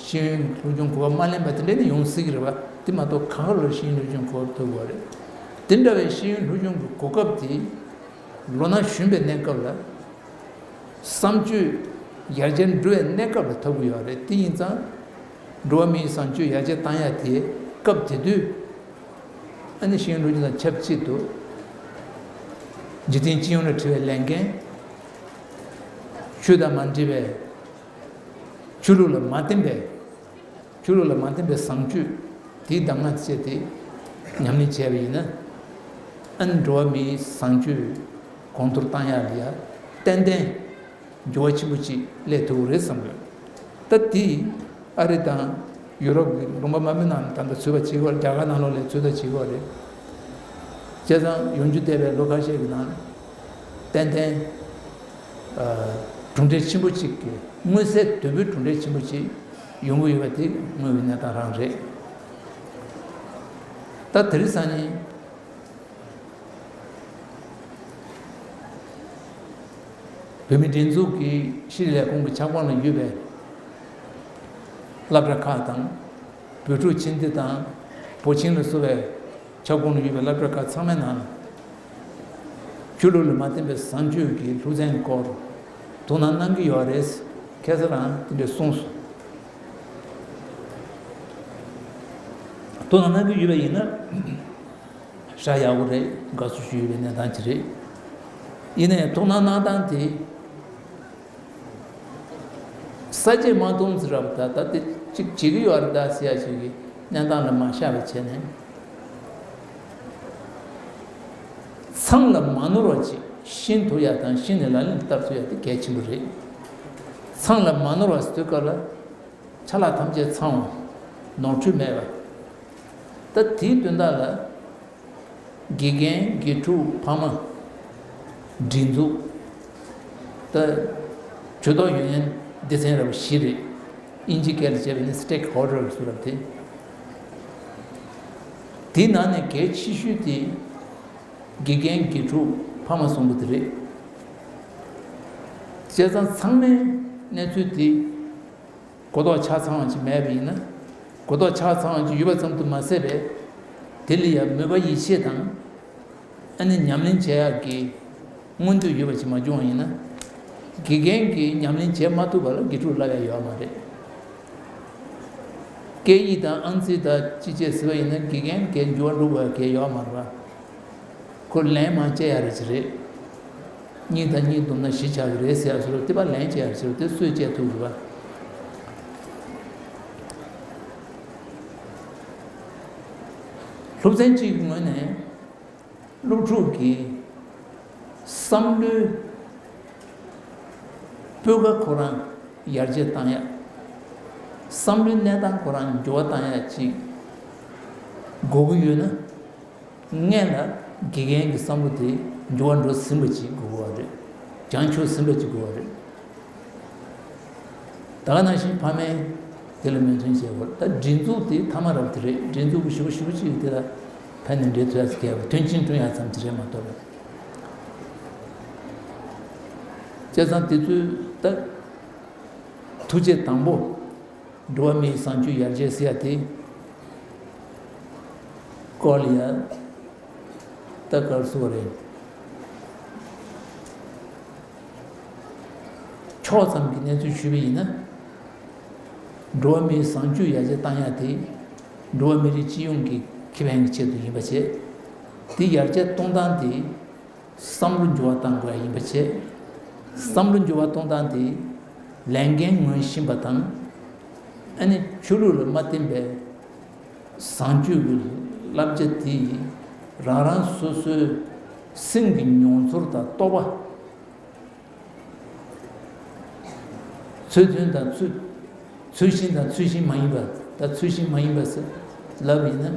ཤེས་ཡོན་སློབ་སྦྱོང་གོ་སྐབས་མ་ལེན་པ་དེ་འདྲ་ནི་ཡོང་སྲིད་ཀྱི་རེད་པ། དེ་མ་གཏོགས་གང་ག་ལ་ཤེས་ཡོན་སློབ་སྦྱོང་གོ་སྐབས་ཐོབ་དགོས་རེད། དེ་འདྲ་བའི་ཤེས་ཡོན་སློབ་སྦྱོང་གི་གོ་སྐབས་དེ་ལོ་ན་གཞོན་པའི་གནས་སྐབས་ལ། བསམ་སྤྱོད་ཡར་རྒྱས་འགྲོ་བའི་གནས་སྐབས་ལ་ཐོབ་ཀྱི་ཡོད་རེད། དེ་ཡིན་ཙང་། འགྲོ་བ་མིའི་བཟང་སྤྱོད་ཡར་རྒྱས་བཏང་ཡ་དེ་སྐབས་དེ་དུས། ཨ་ནི་ཤེས་ཡོན་སློབ་སྦྱོང་དང་ཆབས་ཅིག་ཏུ། འཇིག་རྟེན་སྤྱི་ཡོངས་ལ་འཁྲི་བའི་ལས་འགན། ཆོས་དང་མ་འདྲེས་པའི། ཆོས་ལུགས་ལ་མ་བརྟེན་པའི། ཆོས་ལུགས་ལ་མ་བརྟེན་པའི་བཟང་སྤྱོད་དེའི་གདམས་ངག་བཅས་ཏེ་ཉམས་ལེན་བྱས་པ་ཡིན་ན། ཨ་ནི་འགྲོ་བ་མིའི་བཟང་སྤྱོད་གོང་མཐོར་བཏང་ཡག་ལ་ཡ་ཏན་ཏན་འགྱུར་བ་ཆེན་པོ་ཅིག་སླེབས་ཐུབ་ཀྱི་རེད་བསམ་གྱི་ཡོད། ད་དེ་ཨ་རི་དང་ཡུ་རོབ་ཀྱི་ལུང་པ་མང་པོའི་ནང་ད་ལྟ་ཚོད་དཔག་བྱེད་ཀྱི་ཡོད་རེད། རྒྱ་གར་ནང་ལོགས་ལ་ཚོད་ལྟ་བྱེད་ཀྱི་ཡོད་རེད། བྱས་ཙང་ཡོང་རྒྱུ་བསྡད་པའི་ལོ་ཁ་ཤས་ཀྱི་ནང་ཏན་ཏན་གྲུབ་འབྲས་ཆེན་པོ་གཅིག་གི། མངོན་གསལ་དོད་པོའི་གྲུབ་འབྲས་ཆེན་པོ་གཅིག་ཡོང་གི་ཡོད་པ་དེ་དངོས་ཡོད་གནས་སྟངས་རང་རེད། ད་དེ་རིང་སང་ཉིན་བོད་མི་སྒྲིག་འཛུགས་ཀྱི་ཤེས་རིག་ལས་ཁུངས་ཀྱི་ཁྱབ་ཁོངས་ལ་ཡོད་པའི་སློབ་གྲྭ་ཁག་དང་། བོད་ཕྲུག་ཁྱིམ་སྡེ་དང་བོ་ཆིང་ལ་སོགས་པའི་ཁྱབ་ཁོངས་ལ་ཡོད་པའི་སློབ་གྲྭ་ཁག་ཚང་མའི་ནང་ལ། ཆོས་ལུགས་ལ་མ་བརྟེན་པའི་བཟང་སྤྱོད་ཀྱི་སློབ་ཚན་སྐོར་དོ་སྣང་གནང་གི་ཡོད་རེད། ཁ་སང་རང་དེ་འདྲས་གསུངས་སོང་། དོ་སྣང་གནང་གི་ཡོད་པ་ཡིན་ན་ཧྲ་ཡག་པོ་རེད། དགའ་བསུ་ཞུ་ཡོད་པའི་གནས་སྟངས་ཅིག་རེད། ཡིན་ནའི་དོ་སྣང་གནང་སྟངས་དེ། ས་བཅད་མ་མཐོང་ཟེར་བ་ད་ལྟ་དེ་གཅིག་བྱེད་ཀྱི་ཡོད་རེད་ད་ཟེར་ཡ་ཞིག་གི་གནས་སྟངས་ལ་མ་བཞག་པ་བྱས་ནས། མཚང་ལ་མ་ནོར་བ་ཅིག་ཤེས་ཐུབ་ཡ་དང་། ཤེས་ནས་ལག་ལེན་བསྟར་ཐུབ་ཡ་དེ་གལ་ཆེན་པོ་རེད། མཚང་ལ་མ་ནོར་བ་ཟེར་དུས་སྐབས་ལ། ཆ་ལག་ཐམས་ཅད་ཚང་བ། ནོར་འཁྲུལ་མེད་པ། ད་དེའི་དོན་དག་ལ། དགེ་རྒན་དགེ་ཕྲུག་ཕ་མ། སྒྲིག་འཛུགས། ད་ཇུས་གཏོགས་ཡོད་མཁན་སྡེ་ཚན་ར་བ་བཞི་རེད། དབྱིན་ཇི་སྐད་ལ་བྱས་པ་ཡིན་ན་སི་ཊེག་ཧོལ་ཌར་ཟེར་བ་དེ། དེའི་ནང་ནས་གལ་ཆེ་ཤོས་དེ་དགེ་རྒན་དགེ་ཕྲུག་ཕ་མ་གསུམ་པོ་དེ་རེད། བྱས་ཙང་ཚང་མས་གནས་ཚུལ་དེ་གོ་རྟོགས་ཆ་ཚང་བ་ཅིག་མེད་པ་ཡིན་ན། གོ་རྟོགས་ཆ་ཚང་བ་ཅིག་ཡོད་པ་ཙམ་དུ་མ་ཟད་པའི། དེ་ལ་ཡང་མོས་པ་ཡིད་ཆེས་དང་། ཨ་ནི་ཉམས་ལེན་བྱེད་ཡག་གི་མངོན་འདོད་ཡོད་པ་ཅིག་མ་བྱུང་བ་ཡིན་ན། དགེ་རྒན་གྱིས་ཉམས་ལེན་བྱེད་མ་ཐུབ་པ་ལ་དགེ་ཕྲུག་བསླབ་ཡ་ཡོད་མ་རེད། སྐད་ཡིག་དང་ཨང་རྩིས་དང་ཅི་བྱེད་ཟེར་བ་ཡིན་ན། དགེ་རྒན་གྱིས་འགྱུར་བ་འགྲོ་དགོས་ཡ་གང་ཡང་ཡོད་མ་རེད་པ། ཁོ་ལན་མང་བཅད་ཡ་རེ་ཅིག་རེད། གཉིས་དང་གཉིས་བསྡོམས་ན་བཞི་ཆགས་ཀྱི་རེད་ཟེར་ཡ་ཟེར་བ་དེ་པ་ལན་བཅད་ཡ་རེ་ཟེར་བ་དེ་སུས་བཅད་ཐུབ་རེད་པ། སློབ་ཚན་གཅིག་གི་ངོས་ནས་སློབ་ཕྲུག་གི་བསམ་བློའི་སྤུས་ཀ་ཁོ་རང་ཡར་རྒྱས་བཏང་ཡ། བསམ་བློའི་གནས་སྟངས་ཁོ་རང་འགྱུར་བ་བཏང་ཡ་ཅིག་དགོས་ཀྱི་ཡོད་ན། སྔོན་ལ་དགེ་རྒན་གྱི་བསམ་བློ་དེ་འགྱུར་བ་འགྲོ་ཟིན་པ་ཅིག་དགོས་ཀྱི་ཡོད་རེད། བྱང་ཆུབ་ཟིན་པ་ཅིག་དགོས་ཀྱི་ཡོད་རེད། ད་ག་ནང་བཞིན་ཕ་མས་དེ་ལ་མོས་མཐུན་བྱེད་དགོས། ད་སྒྲིག་འཛུགས་དེ་ཐ་མ་རབ་དེ་རེད། སྒྲིག་འཛུགས་ཀྱི་ཞུ་བ་ཞུ་བ་ཅིག་དེ་ལ་ཕན་ནས་འབྲས་ཐོན་ཡ་ཟེར་མཁན་མཐུན་རྐྱེན་བསྐྲུན་ཡ་ཙམ་དེ་རེད་མ་གཏོགས། བྱས་ཙང་དེ་ཚོའི་ད་ཐུགས་བསྐྱེད་དང་པོ། འགྲོ་བ་མིའི་བཟང་སྤྱོད་ཡར་རྒྱས་ཟེར་ཡ་དེ། སྐོར་ལ་ཡ་ད་གར་སོ་རེད། ཕྱོགས་ཙམ་གྱི་གནས་ཚུལ་ཞུས་པ་ཡིན་ན། འགྲོ་བ་མིའི་བཟང་སྤྱོད་ཡར་རྒྱས་བཏང་ཡ་དེ། འགྲོ་བ་མི་རིགས་སྤྱི་ཡོངས་ཀྱི་ཁེ་ཕན་གྱི་ཆེད་དུ་ཡིན་པ་བྱས། དེ་ཡར་རྒྱས་གཏོང་སྟངས་དེ། བསམ་བློ་འགྱུར་བ་གཏང་དགོས་ཡ་ཡིན་པ་བྱས། བསམ་བློ་འགྱུར་བ་གཏོང་སྟངས་དེ། ལས་འགན་ངོས་བཞིན་པ་དང་། ཨ་ནི་ཆོས་ལུགས་ལ་མ་བརྟེན་པའི་བཟང་སྤྱོད་ཀྱི་བསླབ་བྱ་དེ་རང་རང་སོ་སོའི་སེམས་ཀྱི་མྱོང་ཚོར་དང་རྟོགས་པ། ཚུལ་མཐུན་དང་ཚུལ། ཚུལ་བཞིན་དང་ཚུལ་བཞིན་མ་ཡིན་པ། ད་ཚུལ་བཞིན་མ་ཡིན་པ་ཟེར་ལབ་ཡིན་ན།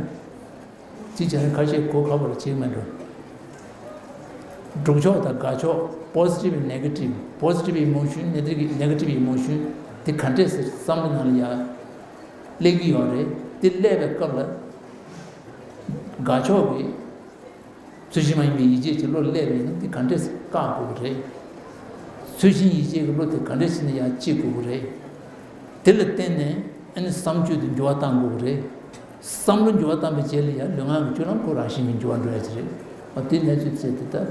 ཅི་བྱས་ན་ཁ་ཤས་གོ་ཁག་པོ་ལ་བྱེད་ཀྱི་མེད་འགྲོ། སྒྲུབ་ཕྱོགས་དང་དགག་ཕྱོགས། positive and negative, positive emotion, negative, negative emotion དེ་ག་འདྲས་ཟེར་བསམ་བློ་ནང་ལ་ཡ་སླེབས་ཀྱི་ཡོད་རེད། དེ་སླེབས་པའི་སྐབས་ལ་དགག་ཕྱོགས་ཀྱི་ཚུལ་བཞིན་མ་ཡིན་པའི་ཡིད་བྱེད་ཀྱི་བློ་སླེབས་པ་ཡིན་ན། དེ་ག་འདྲས་བཀག་དགོས་ཀྱི་རེད། ཚུལ་བཞིན་ཡིད་བྱེད་ཀྱི་བློ་དེ་ག་འདྲས་བྱས་ནས་ཡར་སྐྱེ་དགོས་ཀྱི་རེད། དེ་ལ་བརྟེན་ནས་ཨ་ནི་བསམ་སྤྱོད་དེ་འགྱུར་བ་གཏང་དགོས་ཀྱི་རེད། བསམ་བློ་འགྱུར་བ་བཏང་པའི་རྗེས་ལ་ཡང་ལུས་ངག་གི་སྤྱོད་ལམ་ཁོ་རང་བཞིན་གྱིས་འགྱུར་བ་འགྲོ་ཡ་ཅིག་རེད། ཨ། དེ་གནས་ཚུལ་བྱས་ཏེ་ད།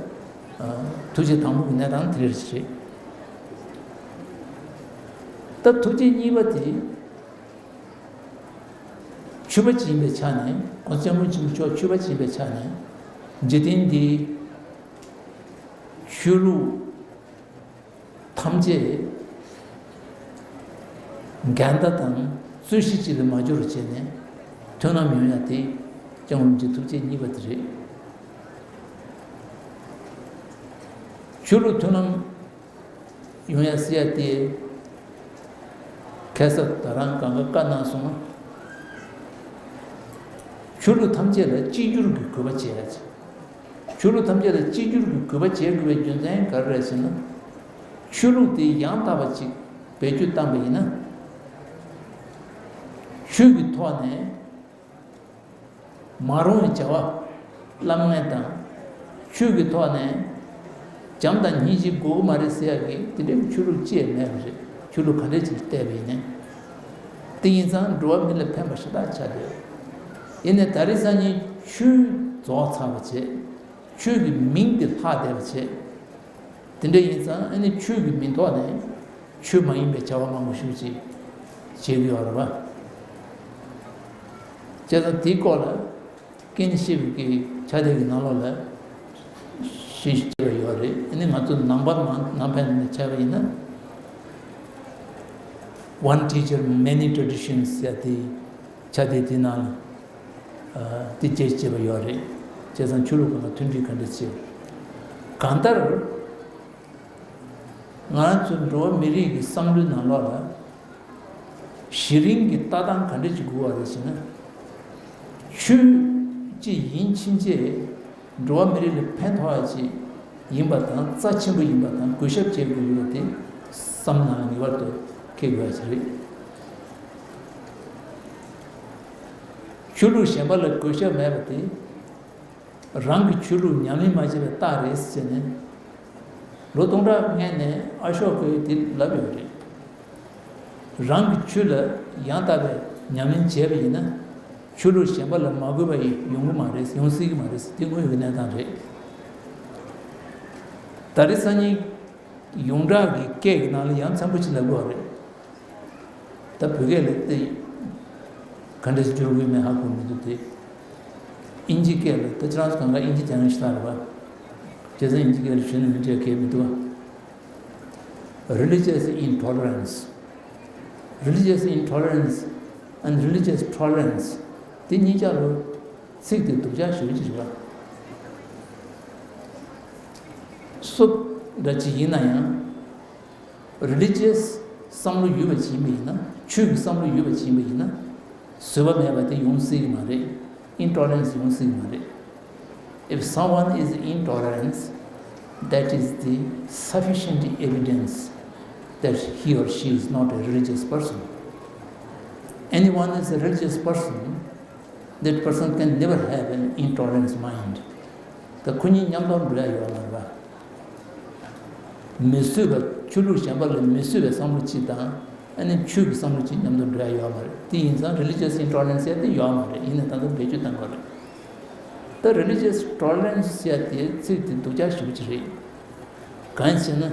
ཨ། ཐུགས་བསྐྱེད་དང་པོ་གི་གནས་སྟངས་དེ་རེད་ཅིག་རེད། ད་ཐུགས་བསྐྱེད་གཉིས་པ་དེ། ཆོས་པ་ཅིག་ཡིན་པའི་ཆ་ནས། གོང་ས་སྐྱབས་མགོན་ཆེན་པོ་མཆོག་ཆོས་པ་ཅིག་ཡིན་པའི་ཆ་ནས། འཇིག་རྟེན་འདིའི་ཆོས་ལུགས་ཐམས་ཅད་འགལ་ཟླ་དང་རྩོད་གཞི་གཅིག་ཏུ་མ་གྱུར་བར་བྱས་ནས་མཐུན་ལམ་ཡོང་ཡ་དེ་སྐྱབས་མགོན་རིན་པོ་ཆེའི་ཐུགས་བསྐྱེད་གཉིས་པ་དེ་རེད། ཆོས་ལུགས་མཐུན་ལམ་ཡོང་ཡ་ཟེར་ཡ་དེ། ཁ་སང་ད་རང་གང་ག་བཀའ་གནང་སོང་། ཆོས་ལུགས་ཐམས་ཅད་ལ་གཅིག་གྱུར་གྱི་གུས་པ་བྱེད་ཡ་ཅིག་ཆོས་ལུགས་ཐམས་ཅད་ལ་གཅིག་གྱུར་གྱི་གུས་པ་བྱེད་དགོས་པའི་རྒྱུ་མཚན་ག་རེ་རེད་ཟེར་ན། ཆོས་ལུགས་དེ་ཡང་དག་པ་ཅིག་བེད་སྤྱོད་བཏང་པ་ཡིན་ན། ཆོས་ཀྱི་ཐོག་ནས་མ་རུང་བའི་བྱ་བ། ལམ་ངན་དང་། ཆོས་ཀྱི་ཐོག་ནས་བྱམས་དང་སྙིང་རྗེ་དགོས་ཀྱི་མ་རེད་ཟེར་ཡ་གི་དེ་འདྲའི་ཆོས་ལུགས་ཅི་ཡང་མེད་པ་རེད། ཆོས་ལུགས་ག་འདྲ་ཅིག་བལྟས་པ་ཡིན་ནའི། དེ་ཡིན་ཙང་འགྲོ་བ་མི་ལ་ཕན་པ་ཞེ་དྲག་ཆགས་བསྡད། ཡིན་ནའི་ད་རེས་སང་ཉིན་ཆོས་རྫོགས་ཚར་བ་བྱས། ཆོས་ཀྱི་མིང་དེ་ལྷག་བསྡད་པ་བྱས། དེ་འདྲ་ཡིན་ཙང་ཨ་ནི་ཆོས་ཀྱི་མིང་ཐོག་ནས་ཆོས་མ་ཡིན་པའི་བྱ་བ་མང་པོ་ཞིག་ཅིག་བྱེད་ཀྱི་ཡོད་རེད་པ། བྱས་ཙང་དེའི་སྐོར་ལ་ཀིན་ཤིབ་ཀྱི་ཕྱག་དེབ་ཀྱི་ནང་ལོགས་ལ་ཞིབ་ཅིག་ཡོད་རེད། ཨ་ནི་ང་ཚོ་ནང་པ་ནང་ནང་ཕན་ནས་བྱས་པ་ཡིན་ན། One teacher, many traditions ཟེར་ཡ་དེ། ཕྱག་དེབ་དེའི་ནང་ལ། ཨ། དེ་རྒྱས་བྱས་པ་ཡོད་རེད། བྱས་ཙང་ཆོས་ལུགས་ཁག་ལ་མཐུན་སྒྲིལ་ག་འདྲ་བྱེད། གང་ལྟར། ང་རང་ཚོ་འགྲོ་བ་མི་རིགས་ཀྱི་བསམ་བློའི་ནང་ལོགས་ལ། གཞི་རིམ་གྱི་ལྟ་སྟངས་ག་འདྲ་ཅིག་དགོས་པ་རེད་ཟེར་ན། ཆོས་ཅིག་ཡིན་ཕྱིན་ཆད། འགྲོ་བ་མི་རིགས་ལ་ཕན་ཐོགས་ཡ་ཅིག་ཡིན་པ་དང་རྩ་ཆེན་པོ་ཡིན་པ་དང་གུས་ཞབས་བྱེད་དགོས་ཡོད་པ་དེ་བསམ་ནང་ངེས་པར་དུ་འཁྱེར་དགོས་ཡ་ཞིག་རེད། ཆོས་ལུགས་གཞན་པ་ལ་གུས་ཞབས་མེད་པ་དེ་རང་གི་ཆོས་ལུགས་ཉམས་ལེན་མ་བྱས་པའི་རྟགས་རེད་ཟེར་ནས། ལོ་སྟོང་ཕྲག་སྔོན་ནས་ཨ་ཤོ་ཀས་དེ་ལབ་ཡོད་རེད། རང་གི་ཆོས་ལ་ཡང་དག་པའི་ཉམས་ལེན་བྱས་པ་ཡིན་ན། ཆོས་ལུགས་གཞན་པ་ལ་མ་གུས་པ་ཡིན་ཡོང་གི་མ་རེད། ཡོང་སྲིད་ཀྱི་མ་རེད། དེ་དངོས་ཡོད་ཀྱི་གནས་སྟངས་རེད། ད་རེས་སང་ཉིན་ཡོངས་གྲགས་ཀྱི་སྐད་ཀྱི་ནང་ལ་ཡང་མཚན་པོ་ཅིག་ལབ་དགོས་པ་རེད། ད་བོད་སྐད་ལ་དེ་ག་འདྲ་ཞིག་སྦྱོར་དགོས་མིན་ཧ་གོ་མི་འདུག་དེ། ཨིན་ཇི་སྐད་ལ། ད་ཁྱེད་རང་ཚོ་གང་ག་ཨིན་ཇི་སྦྱང་མཁན་ཞིག་རེད་པ། བྱས་ཙང་ཨིན་ཇི་སྐད་ལ་ཞུས་ན་མི་འགྲིག་གི་མི་འདུག་པ། Religious intolerance. Religious intolerance and religious tolerance དེ་གཉིས་ཆ་ལ་ཚིག་དེ་སྡུག་ཅག་ཞེ་པོ་ཅིག་རེད་པ། སུ་འདྲ་ཅིག་ཡིན་ན་ཡང་། Religious བསམ་བློ་ཡོད་པ་ཅིག་ཡིན་པ་ཡིན་ན། ཆོས་ཀྱི་བསམ་བློ་ཡོད་པ་ཅིག་ཡིན་པ་ཡིན་ན། བཟོད་པ་མེད་པ་དེ་ཡོང་སྲིད་ཀྱི་མ་རེད། Intolerance ཡོང་སྲིད་ཀྱི་མ་རེད། If someone is intolerant, that is the sufficient evidence that he or she is not a religious person. Anyone is a religious person, that person can never have an intolerant mind. ད་ཁོ་གཉིས་མཉམ་དུ་འགྲོ་ཡ་ཡོད་མ་རེད་པ། མི་བཟོད་པ། ཆོས་ལུགས་གཞན་པ་ལ་མི་བཟོད་པའི་བསམ་བློ་གཅིག་དང་། ཨ་ནི་ཆོས་ཀྱི་བསམ་བློ་གཅིག་མཉམ་དུ་འགྲོ་ཡ་ཡོད་མ་རེད། དེ་ཡིན་ཙང་religious intolerance ཡ་དེ་ཡོད་མ་རེད། ཡིན་ནའི་ད་དུང་བེད་སྤྱོད་གཏང་དགོས་རེད། ད་religious tolerance ཟེར་ཡ་དེ་ཚིག་དེ་སྡུག་ཅག་ཞེ་པོ་ཅིག་རེད། གང་ཡིན་ཟེར་ན།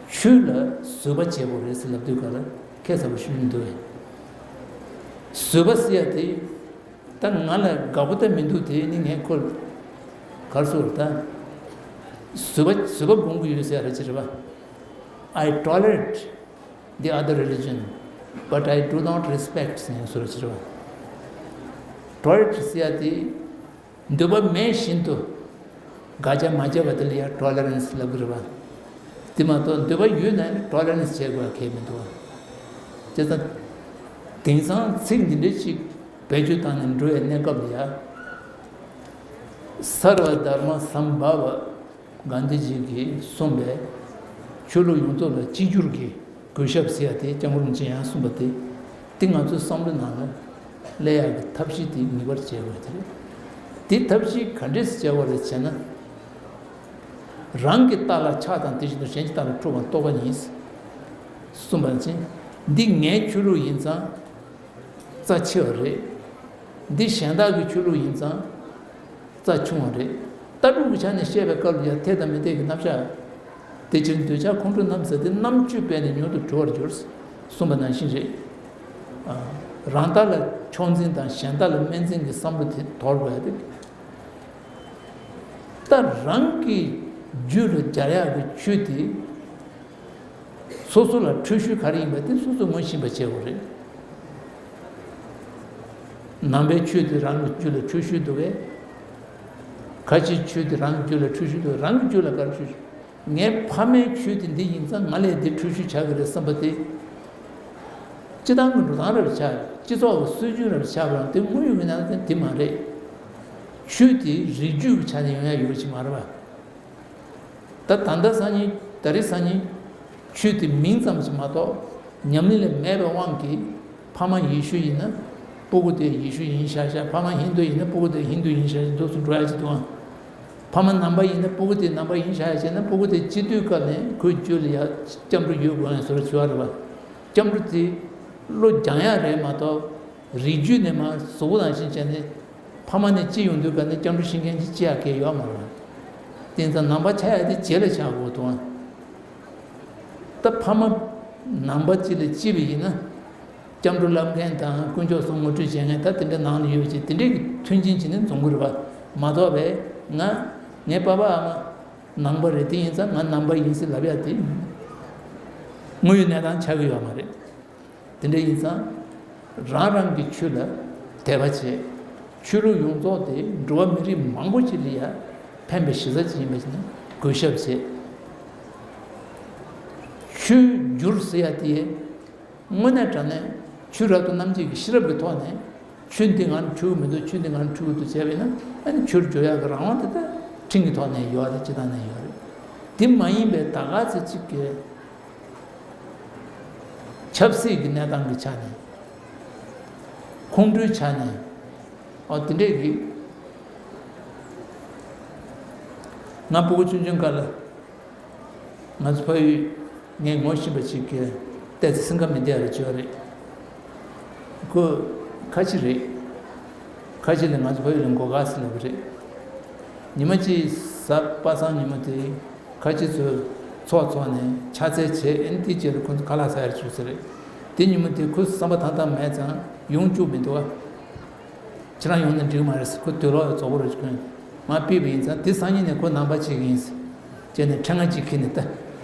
ཆོས་ལ་བཟོད་པ་བྱེད་དགོས་རེད་ཟེར་ལབ་དུས་ག་ལ་ཁྱད་མཚར་པོ་ཞིག་མི་འདུག་བས། བཟོད་པ་ཟེར་ཡ་དེ། ད་ང་ལ་དགའ་པོ་ད་མི་འདུག་དེ་ནི་ངས་ཁོ་གར་སོང་ད། བཟོད་པ་བཟོད་པ་སྒོམ་གྱི་ཡོད་ཟེར་ཡ་རེད་ཅེས་རེད་པ། I tolerate the other religion, but I do not respect ཟེར་ཡ་སོ་རེད་ཅེས་རེད་པ། Tolerate ཟེར་ཡ་དེ། འདོད་པ་མེད་བཞིན་དུ་དགག་བྱ་མ་བྱས་པ་དེ་ལ་ཡང་tolerance ལབ་ཀྱི་རེད་པ། དེ་མ་གཏོགས་འདོད་པ་ཡོད་ན་ཡང་tolerance བྱེད་དགོས་པ་གལ་མི་འདུག་བ། བྱས་ཙང་། དེང་སང་ཚིག་འདི་འདྲ་ཞིག་བེད་སྤྱོད་བཏང་ནས་འགྲོ་བའི་གནས་སྐབས་ལ་ཡང་། Sarva Dharma Sambhava གྷན་དྷི་ཇི་གིས་གསུངས་པའི་ཆོས་ལུགས་ཡོངས་རྫོགས་ལ་གཅིག་གྱུར་གྱི་གུས་ཞབས་ཟེར་ཡ་དེ་སྐྱབས་མགོན་རིན་པོ་ཆེས་ཡང་གསུངས་པ་དེ། དེ་ང་ཚོའི་བསམ་བློའི་ནང་ལ་སླེབས་ཡག་གི་ཐབས་ཤེས་དེ་ངེས་པར་བྱེད་དགོས་དེ་རེད། དེ་ཐབས་ཤེས་ག་འདྲས་སེ་བྱ་དགོས་རེད་ཟེར་ན། རང་གི་ལྟ་ལ་ཆགས་དང་དེ་བཞིན་དུ་གཞན་གྱི་ལྟ་ལ་འཁྲུལ་བ་རྟོགས་པ་ཡིན། གསུངས་པ་ནང་བཞིན། འདི་ངའི་ཆོས་ལུགས་ཡིན་ཙང་། རྩ་ཆེ་བ་རེད། འདི་གཞན་དག་གི་ཆོས་ལུགས་ཡིན་ཙང་། རྩ་ཆུང་བ་རེད། ལྟ་གྲུབ་ཀྱི་ཆ་ནས་བཤད་པའི་སྐབས་ལ་ཡང་འཐད་དང་མི་འཐད་ཀྱི་རྣམ་གཞག་དེ་ཕྱིར་འདོད་ཆགས་ཁོང་ཁྲོའི་རྣམ་ཟེར་དེ་རྣམ་དཔྱོད་སྤེལ་ནས་མྱུར་དུ་གྲོལ་བར་འགྱུར། གསུངས་པ་ནང་བཞིན་རེད། རང་ལྟ་ལ་ཕྱོགས་འཛིན་དང་གཞན་ལྟ་ལ་སྨད་འཛིན་གྱི་བསམ་བློ་དེ་དོར་དགོས་ཡ་དེ། ད་རང་གི་རྒྱུད་ལ་སྦྱར་ཡག་གི་ཆོས་དེ། སོ་སོ་ལ་འཁྲུལ་ཞུགས་ག་རེ་ཡིན་པ་དེ་སོ་སོས་ངོ་ཤེས་པ་བྱེད་དགོས་རེད། ནང་པའི་ཆོས་དེ་རང་གི་རྒྱུད་ལ་འཁྲུལ་ཞུགས་འདུག་གས། ཁ་ཆེའི་ཆོས་དེ་རང་གི་རྒྱུད་ལ་འཁྲུལ་ཞུགས་འདུག་རང་གི་རྒྱུད་ལ་ག་རེ་འཁྲུལ་ཞུགས། ངའི་ཕ་མའི་ཆོས་དེ་འདི་ཡིན་ཙང་ང་ལ་འདི་འཁྲུལ་ཞུགས་ཆགས་ཀྱི་རེད་བསམ་པ་དེ། སྤྱི་བཏང་གི་འགྲོ་སྟངས་རབ་ཆགས། སྤྱི་ཚོགས་ཀྱི་སྲོལ་རྒྱུན་རབ་ཆགས་པ་རང་དེ་དངོས་ཡོད་ཀྱི་གནས་སྟངས་དེ་མ་རེད། ཆོས་དེ་རིགས་རྒྱུད་ཀྱི་ཆ་ནས་ཡོང་ཡ་ཡོད་ཀྱི་མ་རེད་པ། ད་ད་ལྟ་སང་ཉིན་ད་རེས་སང་ཉིན་ཆོས་དེ་མིང་ཙམ་ཞིག་མ་གཏོགས་ཉམས་ལེན་ལ་མེད་པའི་དབང་གིས་ཕ་མ་ཡེ་ཤུ་ཡིན་ན་སྤུ་གུ་དེ་ཡེ་ཤུ་ཡིན་ཤག་ཤག་ཕ་མ་ཧིན་དུ་ཡིན་ན་སྤུ་གུ་དེ་ཧིན་དུ་ཡིན་ཤག་ཤག་འདུག་སེ་འགྲོ་ཡ་ཅིག་འདུག་ཨང་། ཕ་མ་ནང་པ་ཡིན་ན་སྤུ་གུ་དེ་ནང་པ་ཡིན་ཤག་ཤག་བྱས་ན་སྤུ་གུ་དེ་སྐྱེ་དུས་སྐབས་ནས་ཁོའི་རྒྱུད་ལ་ཡ་སྐྱབས་འགྲོ་ཡོད་དགོས་ཡ་བཟོ་འདྲ་བྱེད་པ་རེད་པ། སྐྱབས་འགྲོ་དེ་བློ་སྦྱང་ཡ་རེད་མ་གཏོགས། རིགས་རྒྱུད་ནས་མར་གཟུགས་པོ་ནང་བཞིན་བྱས་ནས་ཕ་མ་ནས་སྐྱེ་ཡོང་དུས་ག་ནས་སྐྱབས་འགྲོ་ཤེས་མཁན་ཅིག་སྐྱེ་ཡག་གི་ཡོད་མ་རེད། དེ་ཙང་ནང་པ་ཆགས་ཡག་དེ་རྗེས་ལ་ཆགས་དགོས་འདུག་ཨང་། ད་ཕ་མ་ནང་པ་ཅིག་ལ་སྐྱེས་པ་ཡིན་ན། སྐྱབས་འགྲོ་ལབ་མཁན་དང་དཀོན་མཆོག་གསུམ་ངོ་སྤྲོད་བྱེད་མཁན་ད་དེ་འདྲ་ནང་ལ་ཡོད་ཅེས་དེ་འདྲའི་མཐུན་རྐྱེན་བྱས་ནས་འཛོམས་ཀྱི་རེད་པ། མ་གཏོགས་པས་ང་ངའི་པ་ཕ་ཨ་མ་ནང་པ་རེད། དེ་ཡིན་ཙང་ང་ནང་པ་ཡིན་ཟེར་ལབ་ཡག་དེ་དངོས་ཡོད་གནས་སྟངས་ཆགས་ཀྱི་ཡོད་མ་རེད། དེ་འདྲ་ཡིན་ཙང་། རང་རང་གི་ཆོས་ལ་དད་པ་བྱེད། ཆོས་ལུགས་ཡོངས་རྫོགས་དེ་འགྲོ་བ་མི་རིགས་མང་པོ་ཅིག་ལ་ཡང་ཕན་པའི་གཞི་རྩ་ཅིག་ཡིན་པ་ཞིག་ནི་གུས་ཞབས་བྱེད། ཆོས་བསྒྱུར་ཟེར་ཡ་དེ་དངོས་གནས་དྲང་གནས་ཆོས་རབ་ཏུ་རྣམ་འབྱེད་ཀྱི་ཤེས་རབ་ཀྱི་ཐོག་ནས་ཆོས་འདི་ང་ལ་འཁྲུལ་གྱི་མི་འདུག་ཆོས་འདི་ང་ལ་འཁྲུལ་གྱི་འདུག་བྱས་པས་ན་ཨ་ནི་ཆོས་བསྒྱུར་ཡག་གི་རང་དབང་དེ་ད་ཁྲིམས་ཀྱི་ཐོག་ནས་ཡོད་རེད། སྤྱི་བཏང་ནས་ཡོད་རེད། དེ་མ་ཡིན་པའི་ད་ག་ཚོད་ཅིག་གི་ཆབ་སྲིད་ཀྱི་གནས་སྟངས་ཀྱི་ཆ་ནས། ཁོང་ཁྲོའི་ཆ་ནས། ཨོ་དེ་འདྲས་ཀྱི། ང་སྤུ་གུ་ཆུང་ཆུང་སྐབས་ལ། ང་ཚོ་ཕ་ཡུལ་ངས་ངོ་ཤེས་པ་ཅིག་གིས་ཏོག་ཙམ་སེམས་ཁམས་མི་བདེ་བ་རེ་བྱུང་བ་རེད། ཁོ་ཁ་ཆེ་རེད། ཁ་ཆེ་ལ་ང་ཚོ་ཕ་ཡུལ་ལ་མགོ་དཀར་ཟེར་ལབ་པ་རེད། ཉི་མ་གཅིག་གཟའ་པ་སངས་ཉི་མ་དེ། ཁ་ཆེ་ཚོས་ཚོགས་ཚོགས་ནས་ཕྱག་འཚལ་བྱས། ཨེ་ནི་དེའི་རྗེས་ལ་ཁོ་ཚོ་ཁ་ལག་ཟ་ཡར་བཅུག་ས་རེད། དེ་ཉིན་མོ་དེ་ཁོའི་བསམ་པ་ཐང་ཐང་མེད་ཙང་ཡོང་བཅུག་མི་འདུག་ཨ། ཁྱེད་རང་ཡོང་ན་འགྲིག་མ་རེད་ཟེར། ཁོ་དུད་ལོག་རྫོགས་པོ་རེད། ཁོས་མར་ཕུད་པ་ཡིན་ཙང་དེ་སང་ཉིན་ནས་ཁོ་ནང་པ་བྱེད་ཀྱི་ཡིན་ཟེར། བྱས་ནས་ཕྲེང་བ་གཅིག་ཁྱེར་ནས་ད།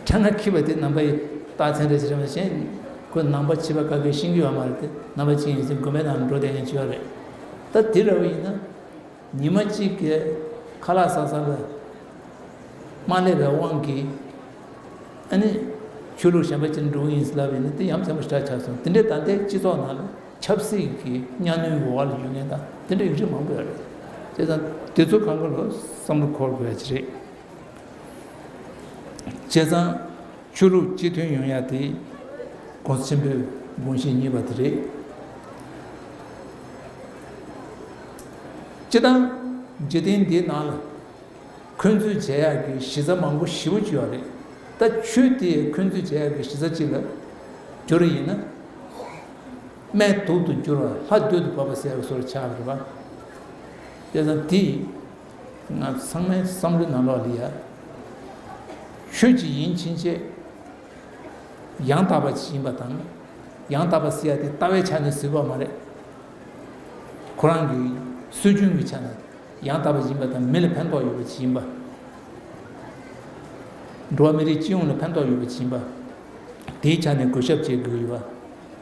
ཕྲེང་བ་འཁྱེར་བ་དེ་ནང་པ་ཡི་རྟགས་མཚན་རེད་ཟེར་བ་གཞན། ཁོ་ནང་པ་བྱེད་པ་ག་གེ་ཤེས་ཀྱི་ཡོད་མ་རེད་དེ། ནང་པ་བྱེད་ཀྱི་ཡིན་ཟེར་དགོན་པའི་ནང་འགྲོ་བསྡད་མཁན་ཅིག་ཡོད་རེད། ད་དེ་འདྲ་བོ་ཡིན་ན། ཉི་མ་གཅིག་གི་ཁ་ལག་ཟ་ས་ལ་མ་སླེབས་པའི་དབང་གིས་ཨ་ནི་ཆོས་ལུགས་གཞན་པ་ཅིག་འགྲོ་གི་ཡིན་ཟེར་ལབ་པ་ཡིན་ན་དེ་ཡ་མཚན་པོ་ཞེ་དྲག་ཆགས་སོང་། དེ་འདྲའི་ད་ལྟའི་སྤྱི་ཚོགས་ནང་ལ་ཆབ་སྲིད་ཀྱི་གཉའ་གནོན་འོག་ལ་ཡོད་མཁན་དང་དེ་འདྲའི་ཡིག་ཆ་མང་པོ་ཡོད་རེད། བྱས་ཙང་དེ་ཚོ་གང་ག་ལ་བསམ་བློ་འཁོར་དགོས་ཡ་ཅིག་རེད། བྱས་ཙང་། ཆོས་ལུགས་གཅིག་མཐུན་ཡོང་ཡ་དེ་༸གོང་ས་ཆེན་པོའི་དགོངས་གཞི་གཉིས་པ་དེ་རེད། སྤྱིར་བཏང་འཇིག་རྟེན་འདིའི་ནང་ལ་འཁོན་རྩོད་བྱེད་ཡག་གི་གཞི་རྩ་མང་པོ་ཞེ་པོ་ཅིག་ཡོད་རེད། ད་ཆོས་དེ་འཁོན་རྩོད་བྱེད་ཡག་གི་གཞི་རྩ་གཅིག་ལ་བསྒྱུར་བ་ཡིན་ན། སྨད་དུག་ཏུ་འགྱུར་བ་ལྷ་རྡུལ་དུ་བབས་པ་ཟེར་བའི་བཟོ་འདྲ་ཆགས་པ་རེད་པ། བྱས་ཙང་དེ་ང་ཚང་མའི་བསམ་བློའི་ནང་ལོགས་ལ་ཡ། ཆོས་ཅིག་ཡིན་ཕྱིན་ཆད་ཡང་དག་པ་ཅིག་ཡིན་པ་དང་། ཡང་དག་པ་ཟེར་ཡ་དེ་ལྟ་བའི་ཆ་ནས་ཟེར་བ་མ་རེད། ཁོ་རང་གི་སྲོལ་རྒྱུན་གྱི་ཆ་ནས་ཡང་དག་པ་ཡིན་པ་དང་། མི་ལ་ཕན་ཐོགས་ཡོད་པ་ཅིག་ཡིན་པ། འགྲོ་བ་མི་རིགས་སྤྱི་ཡོངས་ལ་ཕན་ཐོགས་ཡོད་པ་ཅིག་ཡིན་པ། དེའི་ཆ་ནས་གུས་ཞབས་བྱེད་དགོས་ཡོད་པ།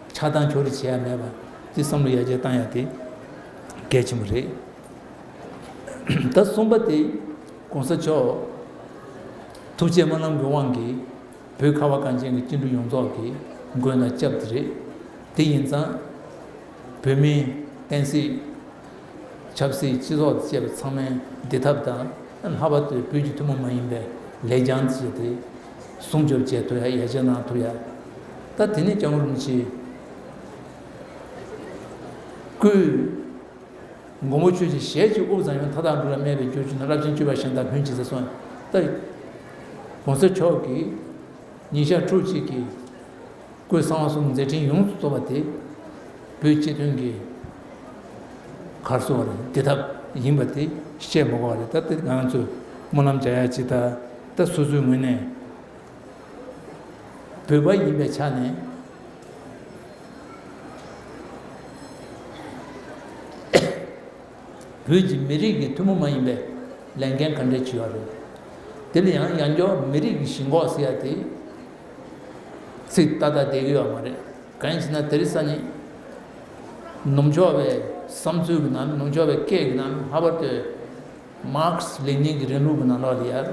ཆགས་སྡང་ཕྱོགས་རིས་བྱེད་ཡ་མེད་པ། དེ་བསམ་བློ་ཡར་རྒྱས་བཏང་ཡ་དེ་གལ་ཆེན་པོ་རེད། ད་གསུམ་པ་དེ་༸གོང་ས་མཆོག་ཐུགས་རྗེ་སྨོན་ལམ་གྱི་དབང་གིས་བོད་ཁ་བ་གངས་ཅན་གྱི་སྐྱིད་སྡུག་ཡོངས་རྫོགས་ཀྱི་མགོན་དང་སྐྱབས་དེ་རེད། དེ་ཡིན་ཙང་བོད་མི་བསྟན་སྲིད་ཆབ་སྲིད་སྤྱི་ཚོགས་བཅས་པ་ཚང་མས་བདེ་ཐབས་དང་། ལྷག་པར་དུ་བོད་ཀྱི་ཐུན་མོང་མ་ཡིན་པའི་ལེགས་བྱང་དེ་དེ་སྲུང་སྐྱོབ་བྱེད་ཐུབ་ཡ། ཡར་རྒྱས་གནང་ཐུབ་ཡ། ད་དེ་ནས་སྐྱབས་མགོན་རིན་པོ་ཆེ་སྐུའི་མགོན་པོ་ཆོས་ཀྱི་ཞལ་གཅིག་དབུ་གཙང་ཡང་། མཐའ་དག་འགྲོ་ལ་སྨྲས་པའི་རྒྱུར་གྱུར་ནས། རླབས་ཆེན་སྤྱོད་པ་གཞན་དག་ལྷུན་གྱིས་གཟིར་གསུངས། ད་༸གོང་ས་མཆོག་གིས་ཉིན་ཞག་ཕྲུགས་གཅིག་གི་སྐུའི་གསང་བ་གསུམ་མཛད་འཕྲིན་ཡོངས་སུ་རྫོགས་པ་དེ་བོད་སྤྱི་དོན་གྱི་གར་སོང་བ་རེད། བདེ་ཐབས་ཡིན་པ་དེ་བཤད་མ་དགོས་པ་རེད། ད་དེ་ང་ཚོས་སྨོན་ལམ་རྒྱག་ཡ་ཅིག་དང་། ད་སོ་སོའི་ངོས་ནས་བོད་པ་ཡིན་པའི་ཆ་ནས། བོད་ཀྱི་མི་རིགས་ཀྱི་ཐུན་མོང་མ་ཡིན་པའི་ལས་འགན་ག་འདྲས་བྱེད་ཡོད་རེད། དེ་ལ་ཡང་ཡང་བསྐྱར་མི་རིགས་ཀྱི་ཞེན་ཁོག་ཟེར་ཡ་དེ་ཚིག་ཏག་ཏག་བསྡད་ཀྱི་ཡོད་མ་རེད། གང་ཡིན་ཟེར་ན། དེ་རིང་སང་ཉིན་ནུབ་ཕྱོགས་པའི་བསམ་ཚུལ་གྱི་ནང་། ནུབ་ཕྱོགས་པའི་སྐད་ཀྱི་ནང་། ལྷག་པར་དུ་མཱར་ཁེ་སི་ལེ་ནིན་གྱི་རིང་ལུགས་ཀྱི་ནང་ལོགས་ལ་ཡ།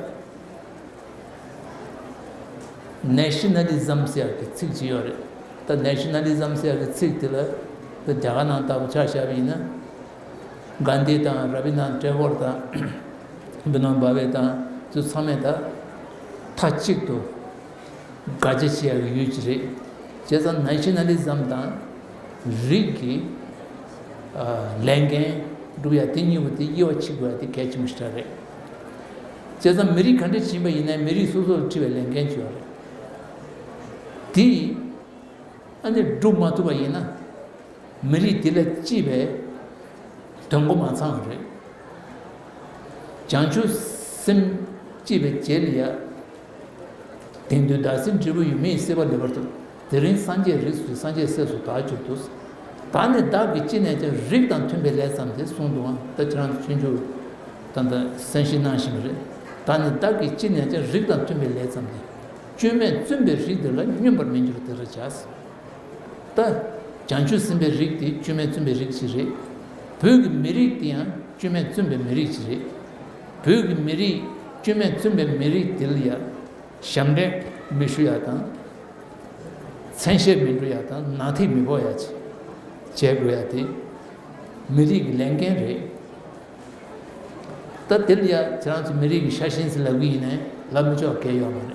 ནེ་ཤ་ནལ་ལི་ཛམ་ཟེར་ཡག་གི་ཚིག་ཅིག་ཡོད་རེད། ད་ནེ་ཤ་ནལ་ལི་ཛམ་ཟེར་ཡག་གི་ཚིག་དེ་ལ་ད་རྒྱ་གར་ནང་ལྟ་བུ་ཆ་བཞག་པ་ཡིན་ན། གྷན་དྷི་དང་། ར་བི་ནན་ཏེ་གོར་དང་། བི་ནོ་བྷ་ཝེ་དང་། ཚོ་ཚང་མས་ད་མཐའ་གཅིག་ཏུ་དགག་བྱ་བྱེད་ཡག་གི་ཡུལ་ཅིག་རེད། བྱས་ཙང་ནེ་ཤ་ནལ་ལི་ཛམ་དང་རིགས་ཀྱི་ལས་འགན་སྒྲུབ་ཡ་དེ་གཉིས་པོ་དེ་དབྱེ་བ་ཕྱེ་དགོས་ཡ་དེ་གལ་ཆེན་པོ་ཞིག་རེད། བྱས་ཙང་མི་རིགས་ག་འདྲ་ཞིག་ཡིན་པ་ཡིན་ནའི། མི་རིགས་སོ་སོར་འཁྲི་བའི་ལས་འགན་ཅིག་ཡོད་རེད། དེ་ཨ་ནི་སྒྲུབ་མ་ཐུབ་པ་ཡིན་ན། མི་རིགས་དེ་ལ་གཅེས་པའི་དོན་གོ་མ་ཚང་བ་རེད། བྱང་ཆུབ་སེམས་བསྐྱེད་པའི་རྗེས་ལ་ཡ། དེང་དུས་བདག་སྲིད་འབྲས་བུ་ཡོད། མི་ཡི་སྲིད་པ་ལེགས་པར་ཐོབ། དེ་རིང་སངས་རྒྱས་རིགས་སུ་འཛིན། སངས་རྒྱས་སྲས་སུ་བདག་གྱུར་ཏོ། བདག་ནི་བདག་གིས་ཅི་ནས་ཀྱང་། རིགས་དང་མཐུན་པའི་ལས་བརྩམས་ཏེ། གསུངས་འདུག་ཨང་། ད་ཁྱེད་རང་ཚོ་ཆོས་འབྱུང་ད་ལྟ་གསན་བཞེས་གནང་བཞིན་པ་རེད། བདག་ནི་བདག་གིས་ཅི་ནས་ཀྱང་། རིགས་དང་མཐུན་པའི་ལས་བརྩམས་ཏེ། སྐྱོན་མེད་བཙུན་པའི་རིགས་དེ་ལ། སྙོམས་པར་མི་འགྱུར་དེ་ལྟར་བྱ། ད་བྱང་ཆུབ་སེམས་དཔའི་རིགས་དེ་སྐྱོན་མེད་བཙུན་པའི་རིགས་ཤིག་རེད། བོད་ཀྱི་མི་རིགས་དེ་ཡང་སྐྱོན་མེད་བཙུན་པའི་མི་རིགས་ཤིག་རེད། བོད་ཀྱི་མི་རིགས་སྐྱོན་མེད་བཙུན་པའི་མི་རིགས་དེ་ལ་ཡང་ཞབས་འདྲེན་མི་ཞུ་ཡ་དང་། མཚན་ཤས་མི་འབྲུ་ཡ་དང་། ནག་ཐིག་མི་ཕོག་ཡ་ཅིག་བྱེད་དགོས་ཡ་དེ་མི་རིགས་ཀྱི་ལས་འགན་རེད། ད་དེ་ལ་ཡ་ཁྱེད་རང་ཚོ་མི་རིགས་ཀྱི་ཤ་ཞེན་ཟེར་ལབ་གི་ཡིན་ནའི་ལབ་མི་ཆོག་གལ་ཡོད་མ་རེད།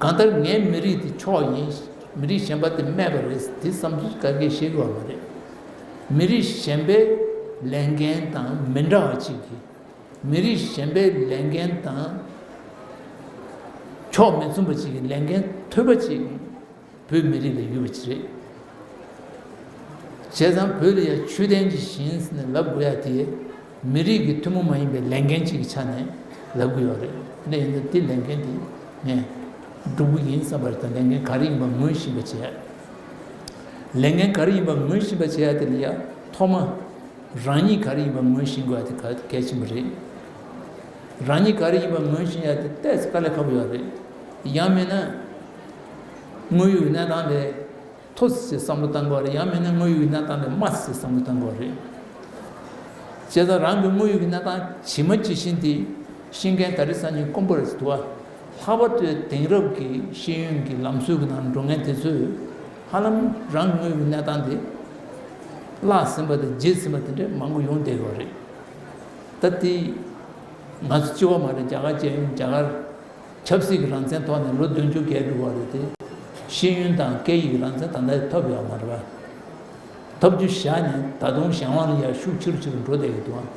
གང་ལྟར་ངའི་མི་རིགས་དེ་མཆོག་ཡིན། མི་རིགས་གཞན་པ་དེ་སྨད་པ་རེད། དེ་བསམ་ཚུལ་ག་གེ་བཤད་གི་ཡོད་མ་རེད། མི་རིགས་གཞན་པའི་ལས་འགན་དང་མི་འདྲ་བ་ཅིག་གིས། མི་རིགས་གཞན་པའི་ལས་འགན་དང་ཕྱོགས་མི་མཚུངས་པ་ཅིག་གི་ལས་འགན་མཐོ་པོ་ཅིག་བོད་མི་རིགས་ལ་ཡོད་པ་ཅིག་རེད། བྱས་ཙང་བོད་ལ་ཡ་ཆོས་ལྡན་གྱི་ཞིང་ཟེར་ནས་ལབ་དགོས་ཡ་དེ་མི་རིགས་ཀྱི་ཐུན་མོང་མ་ཡིན་པའི་ལས་འགན་ཅིག་གི་ཆ་ནས་ལབ་དགོས་ཡོད་རེད། དེ་ཡིན་ན་དེ་ལས་འགན་དེ་ངས་སྒྲུབ་གི་ཡིན་བསམ་པ་རེད། ད་ལས་འགན་ག་རེ་ཡིན་པ་ངོས་ཟིན་པ་བྱེད་ཡ། ལས་འགན་ག་རེ་ཡིན་པ་ངོས་ཟིན་པ་བྱེད་ཡ་དེ་ལ་ཡ་ཐོག་མ། རང་ཉིད་ག་རེ་ཡིན་པ་ངོས་ཟིན་དགོས་ཡ་དེ་གལ་གལ་ཆེན་པོ་རེད། རང་ཉིད་ག་རེ་ཡིན་པ་ངོས་ཟིན་ཡ་དེ་ཏོག་ཙམ་དཀའ་ལས་ཁག་པོ་ཡོད་རེད། ཡང་མིན་ན་དངོས་ཡོད་གནས་སྟངས་ལས་མཐོ་ཙམ་ཞིག་བསམ་བློ་བཏང་དགོས་རེད། ཡང་མིན་ན་དངོས་ཡོད་གནས་སྟངས་ལས་དམའ་ཙམ་ཞིག་བསམ་བློ་བཏང་དགོས་རེད། བྱས་ཙང་རང་གི་དངོས་ཡོད་ཀྱི་གནས་སྟངས་ཇི་མ་ཇི་བཞིན་དེ་ཤེས་མཁན་དེ་རིང་སང་ཉིན་དཀོན་པོ་རེད་འདུག་བ། ལྷག་པར་དུ་དེང་རབས་ཀྱི་ཤེས་ཡོན་གྱི་ལམ་སྲོལ་གྱི་ནང་འགྲོ་མཁན་དེ་ཚོས་ཧ་ལམ་རང་གི་དངོས་ཡོད་ཀྱི་གནས་སྟངས་དེ་བརླག་ཟིན་པ་དང་བརྗེད་ཟིན་པ་དེ་འདྲ་མང་པོ་ཡོང་བསྡད་ཡོད་རེད། ད་དེ་ང་ཚོ་གཅིག་པོ་མ་རེད། རྒྱ་གར་རྒྱལ་ཡོངས་རྒྱ་གར་ཆབ་སྲིད་ཀྱི་རང་བཙན་ཐོག་ནས་ལོ་བདུན་ཅུ་བརྒལ་འགྲོ་བ་རེད་དེ། ཤེས་ཡོན་དང་སྐད་ཡིག་གི་རང་བཙན་ད་ལྟ་ཐོབ་ཡོད་མ་རེད་པ། ཐོབ་རྒྱུ་བཞག་ནས་ད་དུང་གཞན་དབང་ལ་ཡར་ཤུགས་ཆེ་རུ་ཆེ་རུ་འགྲོ་བསྡད་ཀྱི་འདུག་ཨང་།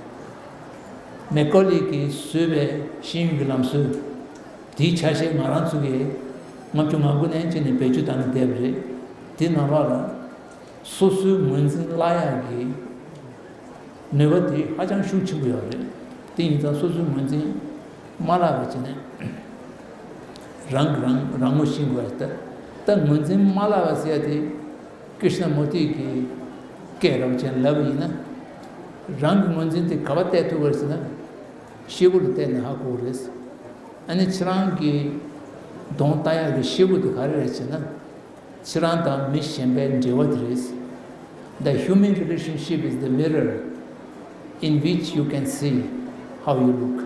མེ་ཀོ་ལི་གིས་བཟོས་པའི་ཤེས་ཡོན་གྱི་ལམ་སྲོལ་དེའི་ཆ་ཤས་ང་རང་ཚོ་གིས་ལྔ་བཅུ་ང་དགུ་ནས་བྱས་ནས་བེད་སྤྱོད་བཏང་ནས་བསྡད་པ་རེད། དེ་ནང་ལོགས་ལ་སོ་སོའི་ངོས་འཛིན་བརླག་ཡག་གི་ ནུས་པ་དེ་ཧ་ཅང་ཤུགས་ཆེན་པོ་ཡོད་རེད། དེ་ཡིན་ཙང་སོ་སོའི་ངོས་འཛིན་མ་བརླག་པ་བྱས་ནས་རང་གིས་རང་རང་ངོ་ཤེས་དགོས་པ་རེད། ད་ངོས་འཛིན་མ་བརླག་པ་ཟེར་ཡ་དེ་ཀྲིཤ་ན་མུར་ཏི་གི་སྐད་རབ་ཅན་ལབ་པ་ཡིན་ན། རང་གི་ངོས་འཛིན་དེ་ག་པར་གཏད་ཐུབ་པ་རེད་ཟེར་ན། ཤེལ་སྒོ་ལ་བལྟས་ནས་ཧ་གོ་གི་རེད། ཨ་ནི་ཁྱེད་རང་གི་གདོང་ལྟ་ཡག་གི་ཤེལ་སྒོ་དེ་ག་རེ་རེད་ཟེར་ན། ཁྱེད་རང་དང་མི་གཞན་པའི་འབྲེལ་བ་དེ་རེད། The human relationship is the mirror in which you can see how you look,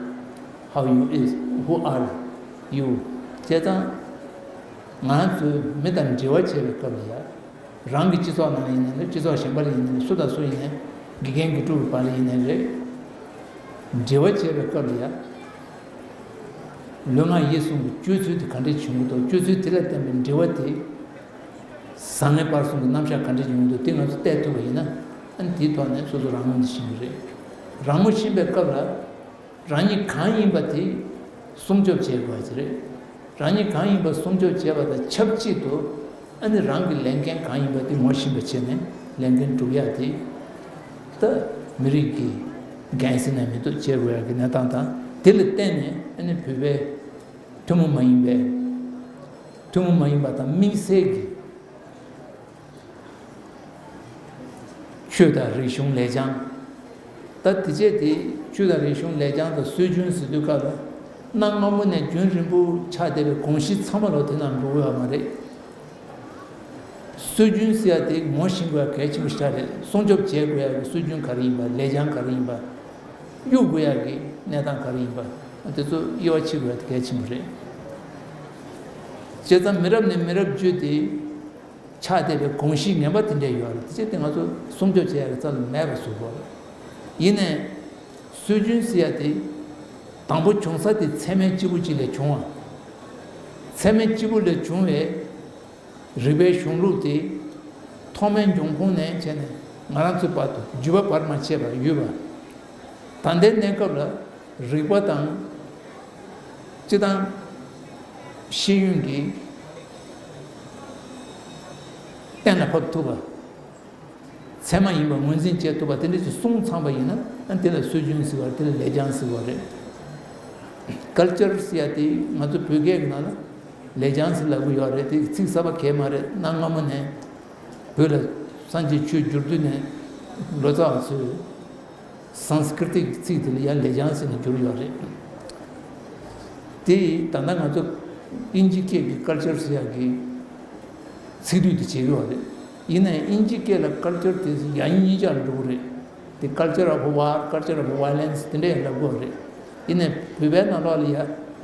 how you is, who are you. བྱས་ཙང་། ང་ཚོས་མི་དང་འབྲེལ་བ་བྱེད་པའི་སྐབས་ལ་ཡ། རང་གི་སྤྱི་ཚོགས་ནང་ལ་ཡིན་ནའི་རེད། སྤྱི་ཚོགས་གཞན་པ་ལ་ཡིན་ནའི་རེད། སུ་དང་སུ་ཡིན་ནའི་དགེ་རྒན་དགེ་ཕྲུག་གི་བར་ལ་ཡིན་ནའི་རེད། འབྲེལ་བ་བྱེད་པའི་སྐབས་ལ་ཡ། ལུས་ངག་ཡིད་གསུམ་གྱི་སྤྱོད་ཚུལ་དེ་ག་འདྲས་བྱུང་གི་འདུག་སྤྱོད་ཚུལ་དེ་ལ་བརྟེན་པའི་འབྲེལ་བ་དེ། བཟང་ངན་བར་གསུམ་གྱི་རྣམ་གཞག་ག་འདྲས་བྱུང་གི་འདུག་དེ་ང་ཚོ་བལྟས་ཐུབ་པ་ཡིན་ན། ཨ་ནི་དེའི་ཐོག་ནས་སོ་སོ་རང་ངོ་འདི་ཤེས་ཀྱི་རེད། རང་ངོ་ཤེས་པའི་སྐབས་ལ། རང་ཉིད་གང་ཡིན་པ་དེ་སྲུང་སྐྱོབ་བྱེད་དགོས་ཀྱི་རེད། རང་ཉིད་གང་ཡིན་པ་སྲུང་སྐྱོབ་བྱེད་པ་དང་ཆབས་ཅིག་ཏུ། ཨ་ནི་རང་གི་ལས་འགན་གང་ཡིན་པ་དེ་ངོ་ཤེས་པ་བྱས་ནས་ལས་འགན་སྒྲུབ་ཡག་དེ། ད་མི་རིགས་ཀྱི་འགན་ཟེར་ན་མི་འདུག་བྱེད་དགོས་ཡག་གི་གནས་སྟངས་དང་། དེ་ལ་བརྟེན་ནས་ཨ་ནི་བོད་པའི་ཐུན་མོང་མ་ཡིན་པའི། ཐུན་མོང་མ་ཡིན་པ་དང་དམིགས་བསལ་གྱི། ཆོས་དང་རིག་གཞུང་ལེགས་བྱང་། ད་དེ་བྱས་ཏེ་ཆོས་དང་རིག་གཞུང་ལེགས་བྱང་དང་སྲོལ་རྒྱུན་ཟེར་དུས་སྐབས་ལ། གནའ་སྔ་མོ་ནས་རྒྱུན་རིང་པོ་ཆགས་བསྡད་པའི་གོམས་གཤིས་ཚང་མ་ལོ་དེ་ནང་འགྲོ་གི་ཡོད་མ་རེད། སྲོལ་རྒྱུན་ཟེར་ཡ་དེ་ངོ་ཤེས་དགོས་ཡ་གལ་ཆེན་པོ་ཞིག་རེད། སྲུང་སྐྱོབ་བྱེད་དགོས་ཡ་གི་སྲོལ་རྒྱུན་ག་རེ་ཡིན་པ། ལེགས་བྱང་ག་རེ་ཡིན་པ། གཡུག་དགོས་ཡ་གི་གནས་སྟངས་ག་རེ་ཡིན་པ། དེ་ཚོ་དབྱེ་བ་ཕྱེ་དགོས་ཡ་དེ་གལ་ཆེན་པོ་རེད། བྱས་ཙང་མི་རབས་ནས་མི་རབས་བརྒྱུད་དེ། ཆགས་བསྡད་པའི་གོམས་གཤིས་ངན་པ་དེ་འདྲ་ཡོད་རེད། དེ་བྱས་ཏེ་ང་ཚོ་སྲུང་སྐྱོབ་བྱེད་ཡག་གི་རྩ་ལ་མེད་པ་བཟོ་དགོས་རེད། ཡིན་ནའི། སྲོལ་རྒྱུན་ཟེར་ཡ་དེ། དང་པོ་བྱུང་ས་དེ་ཚད་མའི་སྐྱེས་བུ་གཅིག་ལས་བྱུང་བ། ཚད་མའི་སྐྱེས་བུ་ལས་བྱུང་བའི་རིག་པའི་གཞུང་ལུགས་དེ། ཐོག་མའི་འབྱུང་ཁུངས་ནས་བྱས་ནས་ང་རང་ཚོའི་བར་དུ་བརྒྱུད་པ་བར་མ་ཆད་པར་ཡོད་པ། ད་ལྟའི་གནས་སྐབས་ལ། རིག་པ་དང་། སྤྱི་དང་། ཤེས་ཡོན་གྱིས་གཏན་ལ་ཕབ་ཐུབ་པ། ཚད་མ་ཡིན་པ་ངོས་འཛིན་བྱེད་ཐུབ་པ་དེ་འདྲ་ཞིག་སོང་ཚང་པ་ཡིན་ན། ཨ་དེ་ལ་སྲོལ་རྒྱུན་ཟེར་བ་རེད། དེ་ལ་ལེགས་བྱང་ཟེར་བ་རེད། ཀལ་ཅར་ཟེར་ཡ་དེ་ང་ཚོ་བོད་སྐད་ཀྱི་ནང་ལ་ལེགས་བྱང་ཟེར་ལབ་ཀྱི་ཡོད་རེད། དེ་ཚིག་གསར་པ་གང་ཡང་མ་རེད། གནའ་སྔ་མོ་ནས་བོད་ལ་སངས་རྒྱས་ཆོས་བསྒྱུར་དུས་ནས་ལོ་ཙཱ་བ་ཚོས། སཾ་སྐྲྀ་ཏའི་ཚིག་དེ་ལ་ཡང་ལེགས་བྱང་ཟེར་ནས་བསྒྱུར་ཡོད་རེད། དེ་ད་ལྟ་ང་ཚོ་དབྱིན་ཇི་སྐད་ཀྱི་ཀལ་ཅར་ཟེར་ཡག་གི་ཚིག་སྡུད་དེ་བྱེད་ཀྱི་ཡོད་རེད། ཡིན་ནའི་དབྱིན་ཇི་སྐད་ལ་ཀལ་ཅར་དེ་ཡ་ཡིན་གཉིས་ཆར་འགྲོ་གི་རེད། དེ་ཀལ་ཅར་ཨོཕ་ཝར། ཀལ་ཅར་ཨོཕ་ཝ་ཡོ་ལེན་སི་དེ་འདྲ་ཡང་ལབ་ཀྱི་ཡོད་རེད། ཡིན་ནའི་བོད་པའི་ནང་ལོགས་ལ་ཡ་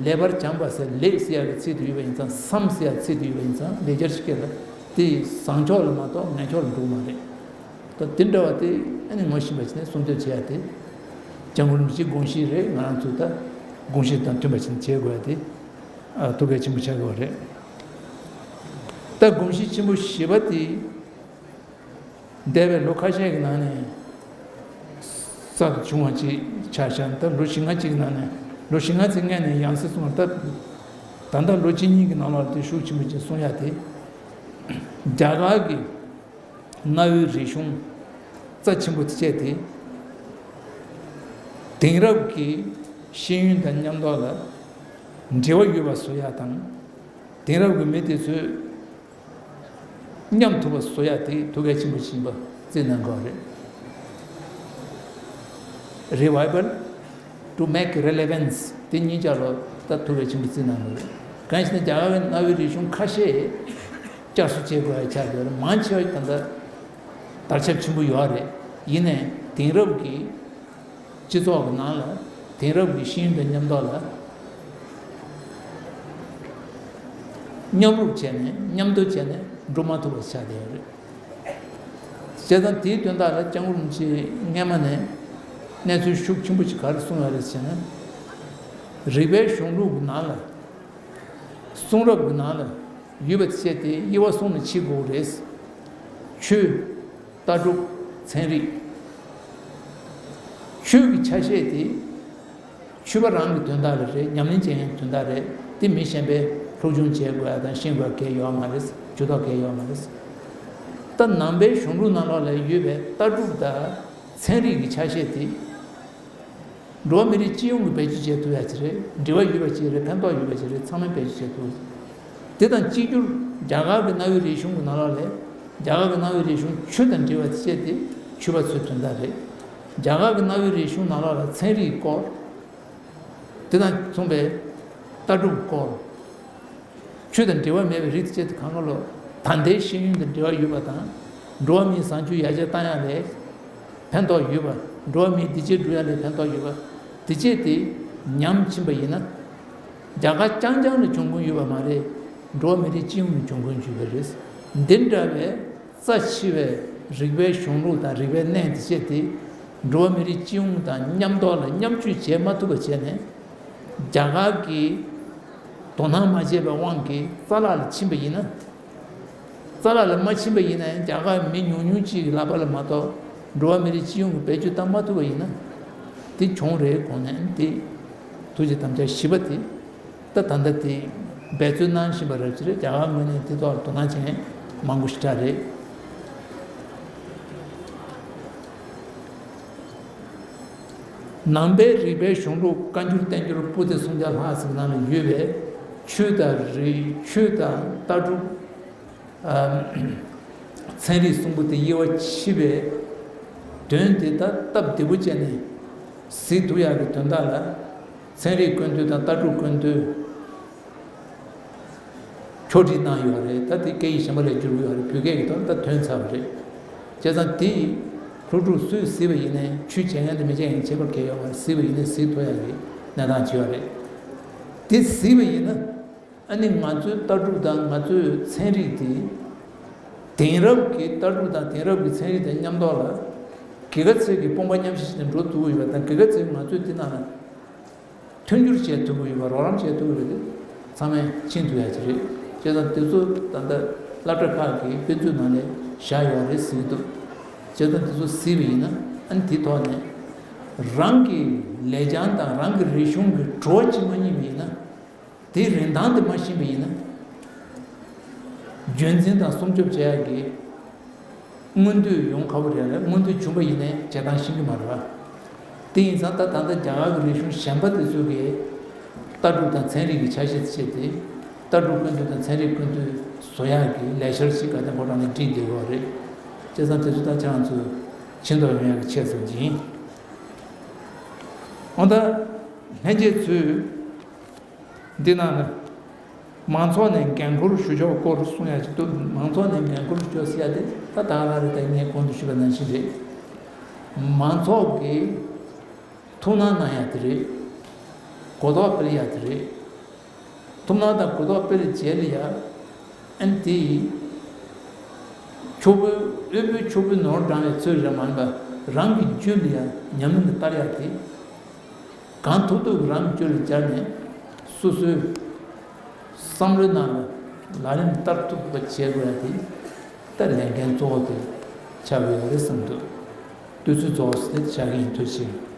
ལེགས་པར་སྦྱངས་པ་ཟེར། ལེགས་ཟེར་ཡག་གི་ཚིག་དེ་ཡོད་པ་ཡིན་ཙང་། སཾ་ཟེར་ཡག་གི་ཚིག་དེ་ཡོད་པ་ཡིན་ཙང་། ལེགས་སྦྱར་སྐད་ལ་དེ་བཟང་ཕྱོགས་ལ་མ་གཏོགས་ངན་ཕྱོགས་ལ་འགྲོ་གི་མ་རེད། ད་དེ་འདྲ་བ་དེ་ཨ་ནི་ངོ་ཤེས་པ་བྱས་ནས་སྲུང་སྐྱོབ་བྱེད་ཡ་དེ། སྐྱབས་མགོན་རིན་པོ་ཆེའི་དགོངས་གཞི་རེད། ང་རང་ཚོས་ད་དགོངས་གཞི་དང་མཐུན་པ་བྱས་ནས་བྱེད་དགོས་ཡ་དེ། ཨ། ཐུགས་གལ་ཆེན་པོ་ཆགས་ཀྱི་ཡོད་རེད། ད་དགོངས་གཞི་ཆེན་པོ་བཞི་པ་དེ། འདས་པའི་ལོ་ཁ་ཤས་ཀྱི་ནང་ནས་གསར་དུ་བྱུང་བ་ཅིག་ཆགས་བཞག་ད་ལོ་བཞི་ལྔ་ཅིག་གི་ནང་ནས། ལོ་བཞི་ལྔ་ཙམ་སྔོན་ནས་ཡང་སེ་གསུངས་པ་ལྟར། ད་ལྟ་ལོ་གཅིག་གཉིས་ཀྱི་ནང་ལ་དེ་ཤུགས་ཆེན་པོ་ཅིག་གསུང་ཡ་དེ། རྒྱ་གར་གྱི་གནའ་བོའི་རིག་གཞུང་རྩ་ཆེན་པོ་དེ་བྱས་ཏེ། དེང་རབས་ཀྱི་ཤེས་ཡོན་དང་མཉམ་དུ་ལ་འབྲེལ་བ་ཡོད་པ་བཟོ་ཡ་དང་། དེང་རབས་ཀྱི་མི་དེ་ཚོས་མཉམ་ཐུབ་པ་བཟོ་ཡ་དེ་ཐུགས་གལ་ཆེན་པོ་ཞིག་ཡིན་པ་བརྩི་གནང་དགོས་པ་རེད། Revival to make relevance དེ་གཉིས་ཆ་ལ་ད་ཐུགས་གལ་ཆེན་པོ་བརྩི་གནང་དགོས་རེད། གང་ཞེ་ན། རྒྱ་གར་བའི་གནའ་བོའི་རིག་གཞུང་ཁ་ཤས་བསྐྱར་གསོ་བྱེད་དགོས་ཡ་ཆགས་ཡོད་རེད། མང་ཆེ་བ་ད་ལྟ་དར་ཁྱབ་ཆེན་པོ་ཡོད་རེད། ཡིན་ནའི་དེང་རབས་ཀྱི་སྤྱི་ཚོགས་ཀྱི་ནང་ལ་དེང་རབས་ཀྱི་ཤེས་ཡོན་དང་མཉམ་དུ་ལ་མཉམ་རུབ་བྱས་ནས། མཉམ་དུ་བྱས་ནས་འགྲོ་མ་ཐུབ་པ་ཆགས་བསྡད་ཡོད་རེད། བྱས་ཙང་དེའི་དོན་དག་ལ་སྐྱབས་མགོན་རིན་པོ་ཆེས་སྔས་མ་ནས་གནས་ཚུལ་ཤུགས་ཆེན་པོ་ཞིག་ག་རེ་གསུངས་ཡོད་རེད་ཟེར་ན། རིག་པའི་གཞུང་ལུགས་ཀྱི་ནང་ལ། གསུང་རབ་ཀྱི་ནང་ལ་ཡོད་པ་བྱས་ཏེ་དབྱེ་བ་གསུམ་ལ་ཕྱེ་དགོས་རེད། ཆོས། ལྟ་གྲུབ། ཚན་རིག་ཆོས་ཀྱི་ཆ་ཤས་དེ་ཆོས་པ་རང་གི་དོན་དག་ལ་རེད། ཉམས་ལེན་བྱེད་མཁན་དོན་དག་རེད། དེ་མི་གཞན་པས་སློབ་སྦྱོང་བྱེད་དགོས་ཡ་དང་ཤེས་དགོས་ཡ་གང་ཡང་ཡོད་མ་རེད། ཇུས་གཏོགས་གང་ཡང་ཡོད་མ་རེད། ད་ནང་པའི་གཞུང་ལུགས་ནང་ལོགས་ལ་ཡོད་པའི་ལྟ་གྲུབ་དང་། ཚན་རིག་གི་ཆ་ཤས་དེ། འགྲོ་བ་མི་རིགས་སྤྱི་ཡོངས་ཀྱི་བེད་སྤྱོད་བྱེད་ཐུབ་ཡ་ཅིག་རེད། འབྲེལ་བ་ཡོད་པ་ཅིག་རེད། ཕན་ཐོགས་ཡོད་པ་ཅིག་རེད། ཚང་མས་བེད་སྤྱོད་བྱེད་ཐུབ། དེ་དང་གཅིག་གྱུར་རྒྱ་གར་གྱི་གནའ་བོའི་རིག་གཞུང་གི་ནང་ལོགས་ལ། རྒྱ་གར་གྱི་གནའ་བོའི་རིག་གཞུང་ཆོས་དང་འབྲེལ་བ་དེ་བྱས་ཏེ་ཆོས་པ་ཚོའི་དོན་དག་རེད། རྒྱ་གར་གྱི་གནའ་བོའི་རིག་གཞུང་ནང་ལོགས་ལ་ཚན་རིག་སྐོར། དེ་དང་མཚུངས་པའི་ལྟ་གྲུབ་སྐོར། ཆོས་དང་འབྲེལ་བ་མེད་པའི་རིགས་དེ་ཆེད་དུ་གང་ག་ལོ། ད་ལྟའི་ཤེས་ཡོན་དང་འབྲེལ་བ་ཡོད་པ་དང་། འགྲོ་བ་མིའི་བཟང་སྤྱོད་ཡར་རྒྱས་བཏང་ཡ་ལས་ཕན་ཐོགས་ཡོད་པ། འགྲོ་བ་མིའི་བདེ་སྐྱིད་སྒྲུབ་ཡ་ལས་ཕན་ཐོགས་ཡོད་པ། དེ་ཆེད་དེ་ཉམས་ཕྱིན་པ་ཡིན་ན། རྒྱ་གར་རྐྱང་རྐྱང་ལ་འབྱུང་ཁུངས་ཡོད་པ་མ་རེད། འགྲོ་བ་མི་རིགས་སྤྱི་ཡོངས་ལ་འབྱུང་ཁུངས་ཡོད་པ་རེད། འདི་འདྲ་བའི་རྩ་ཆེ་བའི་རིག་པའི་གཞུང་ལུགས་དང་རིག་པའི་གནས་འདི་བྱས་ཏེ། འགྲོ་བ་མི་རིགས་སྤྱི་ཡོངས་དང་མཉམ་ཐོག་ལ་མཉམ་སྤྱོད་བྱེད་མ་ཐུབ་པ་བྱས་ནས། རྒྱ་གར་གྱིས་དོ་སྣང་མ་བྱས་པའི་དབང་གིས་རྩ་བརླག་ལ་ཕྱིན་པ་ཡིན་ན། རྩ་བརླག་ལ་མ་ཕྱིན་པ་ཡིན་ན་ཡང་། རྒྱ་གར་མི་ཉུང་ཉུང་གཅིག་གི་ལག་པ་ལ་མ་གཏོགས། འགྲོ་བ་མི་རིགས་སྤྱི་ཡོངས་ཀྱིས་བེད་སྤྱོད་བཏང་མ་ཐུབ་པ་ཡིན་ན། དེ་གྱོང་རེད་དགོངས་ནས། དེ་ཐུགས་རྗེ་དམ་བཅའ་བཞི་པ་དེ། ད་ད་ལྟ་དེ་འབད་རྩོལ་གནང་བཞིན་པ་རེད་ཅེས། རྒྱ་གར་ངོས་ནས་དེ་ཐོག་ལ་དོ་སྣང་བྱེད་མཁན་མང་པོ་ཞེ་དྲག་རེད། ནང་པའི་རིག་པའི་གཞུང་ལུགས་བཀའ་འགྱུར་བསྟན་འགྱུར་པོ་ཏི་སུམ་བརྒྱ་ལྷག་ཙམ་ནང་ལ་ཡོད་པའི་ཆོས་དང་རིག། ཆོས་དང་ལྟ་གྲུབ། ཨ། ཚན་རིག་གསུམ་པོ་དེ་དབྱེ་བ་ཕྱེ་བའི་དོན་དེ་ད་སྟབས་བདེ་པོ་བྱས་ནས་གཟིགས་ཐུབ་ཡག་གི་དོན་དག་ལ། ཚན་རིག་ཀུན་བཏུས་དང་ལྟ་གྲུབ་ཀུན་བཏུས། ཕྱོགས་སྒྲིག་གནང་ཡོད་རེད། ད་དེ་སྐད་ཡིག་གཞན་པ་ལ་བསྒྱུར་གྱི་ཡོད་རེད། བོད་སྐད་ཀྱི་ཐོག་ད་ཐོན་ཚར་བ་རེད། བྱས་ཙང་དེ་སློབ་ཕྲུག་སུས་གཟིགས་པ་ཡིན་ནའི། ཆོས་བྱེད་མཁན་དང་མི་བྱེད་མཁན་ཁྱད་པར་གང་ཡང་ཡོད་མ་རེད། གཟིགས་པ་ཡིན་ནའི་གཟིགས་ཐུབ་ཡག་གི་གནས་སྟངས་ཅིག་ཡོད་རེད། དེ་གཟིགས་པ་ཡིན་ན། ཨ་ནི་ང་ཚོའི་ལྟ་གྲུབ་དང་ང་ཚོའི་ཚན་རིག་དེ། དེང་རབས་ཀྱི་ལྟ་གྲུབ་དང་དེང་རབས་ཀྱི་ཚན་རིག་དང་མཉམ་ཐོག་ལ། ག་ག་ཚོད་ཀྱི་དཔུང་པ་མཉམ་གཤིབ་བྱས་ནས་འགྲོ་ཐུབ་ཀྱི་ཡོད་པ་དང་། ག་ག་ཚོད་ང་ཚོས་དེ་ནང་ལ་མཐུན་འགྱུར་བྱེད་ཐུབ་ཀྱི་ཡོད་པ། རོགས་རམ་བྱེད་ཐུབ་ཀྱི་ཡོད་པ་དེ་ཚང་མས་མཁྱེན་ཐུབ་ཡ་ཅིག་རེད། བྱས་ཙང་དེ་ཚོ་ད་ལྟ་སློབ་གྲྭ་ཁག་གི་དཔེ་མཛོད་ནང་ལ་བཞག་ཡོད་རེད་ཟེར་གྱི་འདུག་བྱས་ཙང་དེ་ཚོ་གཟིགས་པ་ཡིན་ན། ཨ་ནི་དེ་ཐོག་ནས་རང་གི་ལེགས་བྱང་དང་རང་གི་རིག་གཞུང་གི་གྲོགས་ཅིག་མ་རྙེད་པ་ཡིན་ན། དེའི་རིན་ཐང་དེ་མ་ཤེས་པ་ཡིན་ན། རྒྱུན་འཛིན་དང་སྲུང་སྐྱོབ་བྱེད་ཡག་གི་མངོན་འདོད་ཡོང་ཁག་པོ་རེད་ལ། མངོན་འདོད་བྱུང་པ་ཡིན་ནའི་བྱེད་སྟངས་ཤེས་ཀྱི་མ་རེད་པ། དེ་ཡིན་ཙང་ད་ད་ལྟ་རྒྱ་གར་གྱི་རིག་གཞུང་གཞན་པ་དེ་ཚོ་གིས་ལྟ་གྲུབ་དང་ཚན་རིག་གི་ཆ་ཤས་བྱས་ཏེ། ལྟ་གྲུབ་ཀུན་བཏུས་དང་ཚན་རིག་ཀུན་བཏུས་བཟོ་ཡག་གི་ལས་འཆར་ཞིག་ག་དེ་ཕོ་བྲང་ནས་བསྒྲིགས་བསྡད་ཡོད་རེད། བྱས་ཙང་དེ་ཚོ་ད་ཁྱེད་རང་ཚོས་མཁྱེན་རྟོགས་ཡོང་ཡག་གི་ཆེད་དུ་ཡིན། འོ་ད་ལྷན་རྒྱས་ཚོས། འདི་ནང་ལ་མང་ཚོགས་ནས་འགན་ཁུར་ཞུ་ཕྱོགས་སྐོར་གསུང་ཡ་ཅིག་འདུག་མང་ཚོགས་ནས་འགན་ཁུར་ཞུ་ཕྱོགས་ཟེར་ཡ་དེ་ད་ད་ག་རང་རེད། ད་ངས་གོང་དུ་ཞུས་པ་ནང་བཞིན་རེད། མང་ཚོགས་ཀྱིས་ཐུགས་སྣང་གནང་ཡ་དེ་རེད། གོ་རྟོགས་སྤེལ་ཡ་དེ་རེད། ཐུགས་སྣང་དང་གོ་རྟོགས་སྤེལ་རྗེས་ལ་ཡ། ཨ་ནི་དེ་ཡིས་ཕྱུག་པོའི་དབུལ་པོའི་ཕྱུག་པོའི་ནོར་བགྲང་བའི་ཚུལ་རེད་མ་ཡིན་པ། རང་གི་རྒྱུད་ལ་ཡ་ཉམས་ལེན་དུ་བསྟར་ཡ་དེ། གང་ཐུབ་ཐུབ་རང་གི་རྒྱུད་ལ་སྦྱར་ནས། སོ་སོའི་བསམ་བློའི་ནང་ལ་ལག་ལེན་བསྟར་ཐུབ་པ་བྱེད་དགོས་ཡ་དེ། ད་ལས་འགན་གཙོ་བོ་དེ་ཆགས་ཀྱི་ཡོད་རེད་བསམ་འདུག་དུས་ཚོད་རྫོགས་ཟེར་དེ་བཞག་གི་ཡིན། ཐུགས་རྗེ་ཆེ།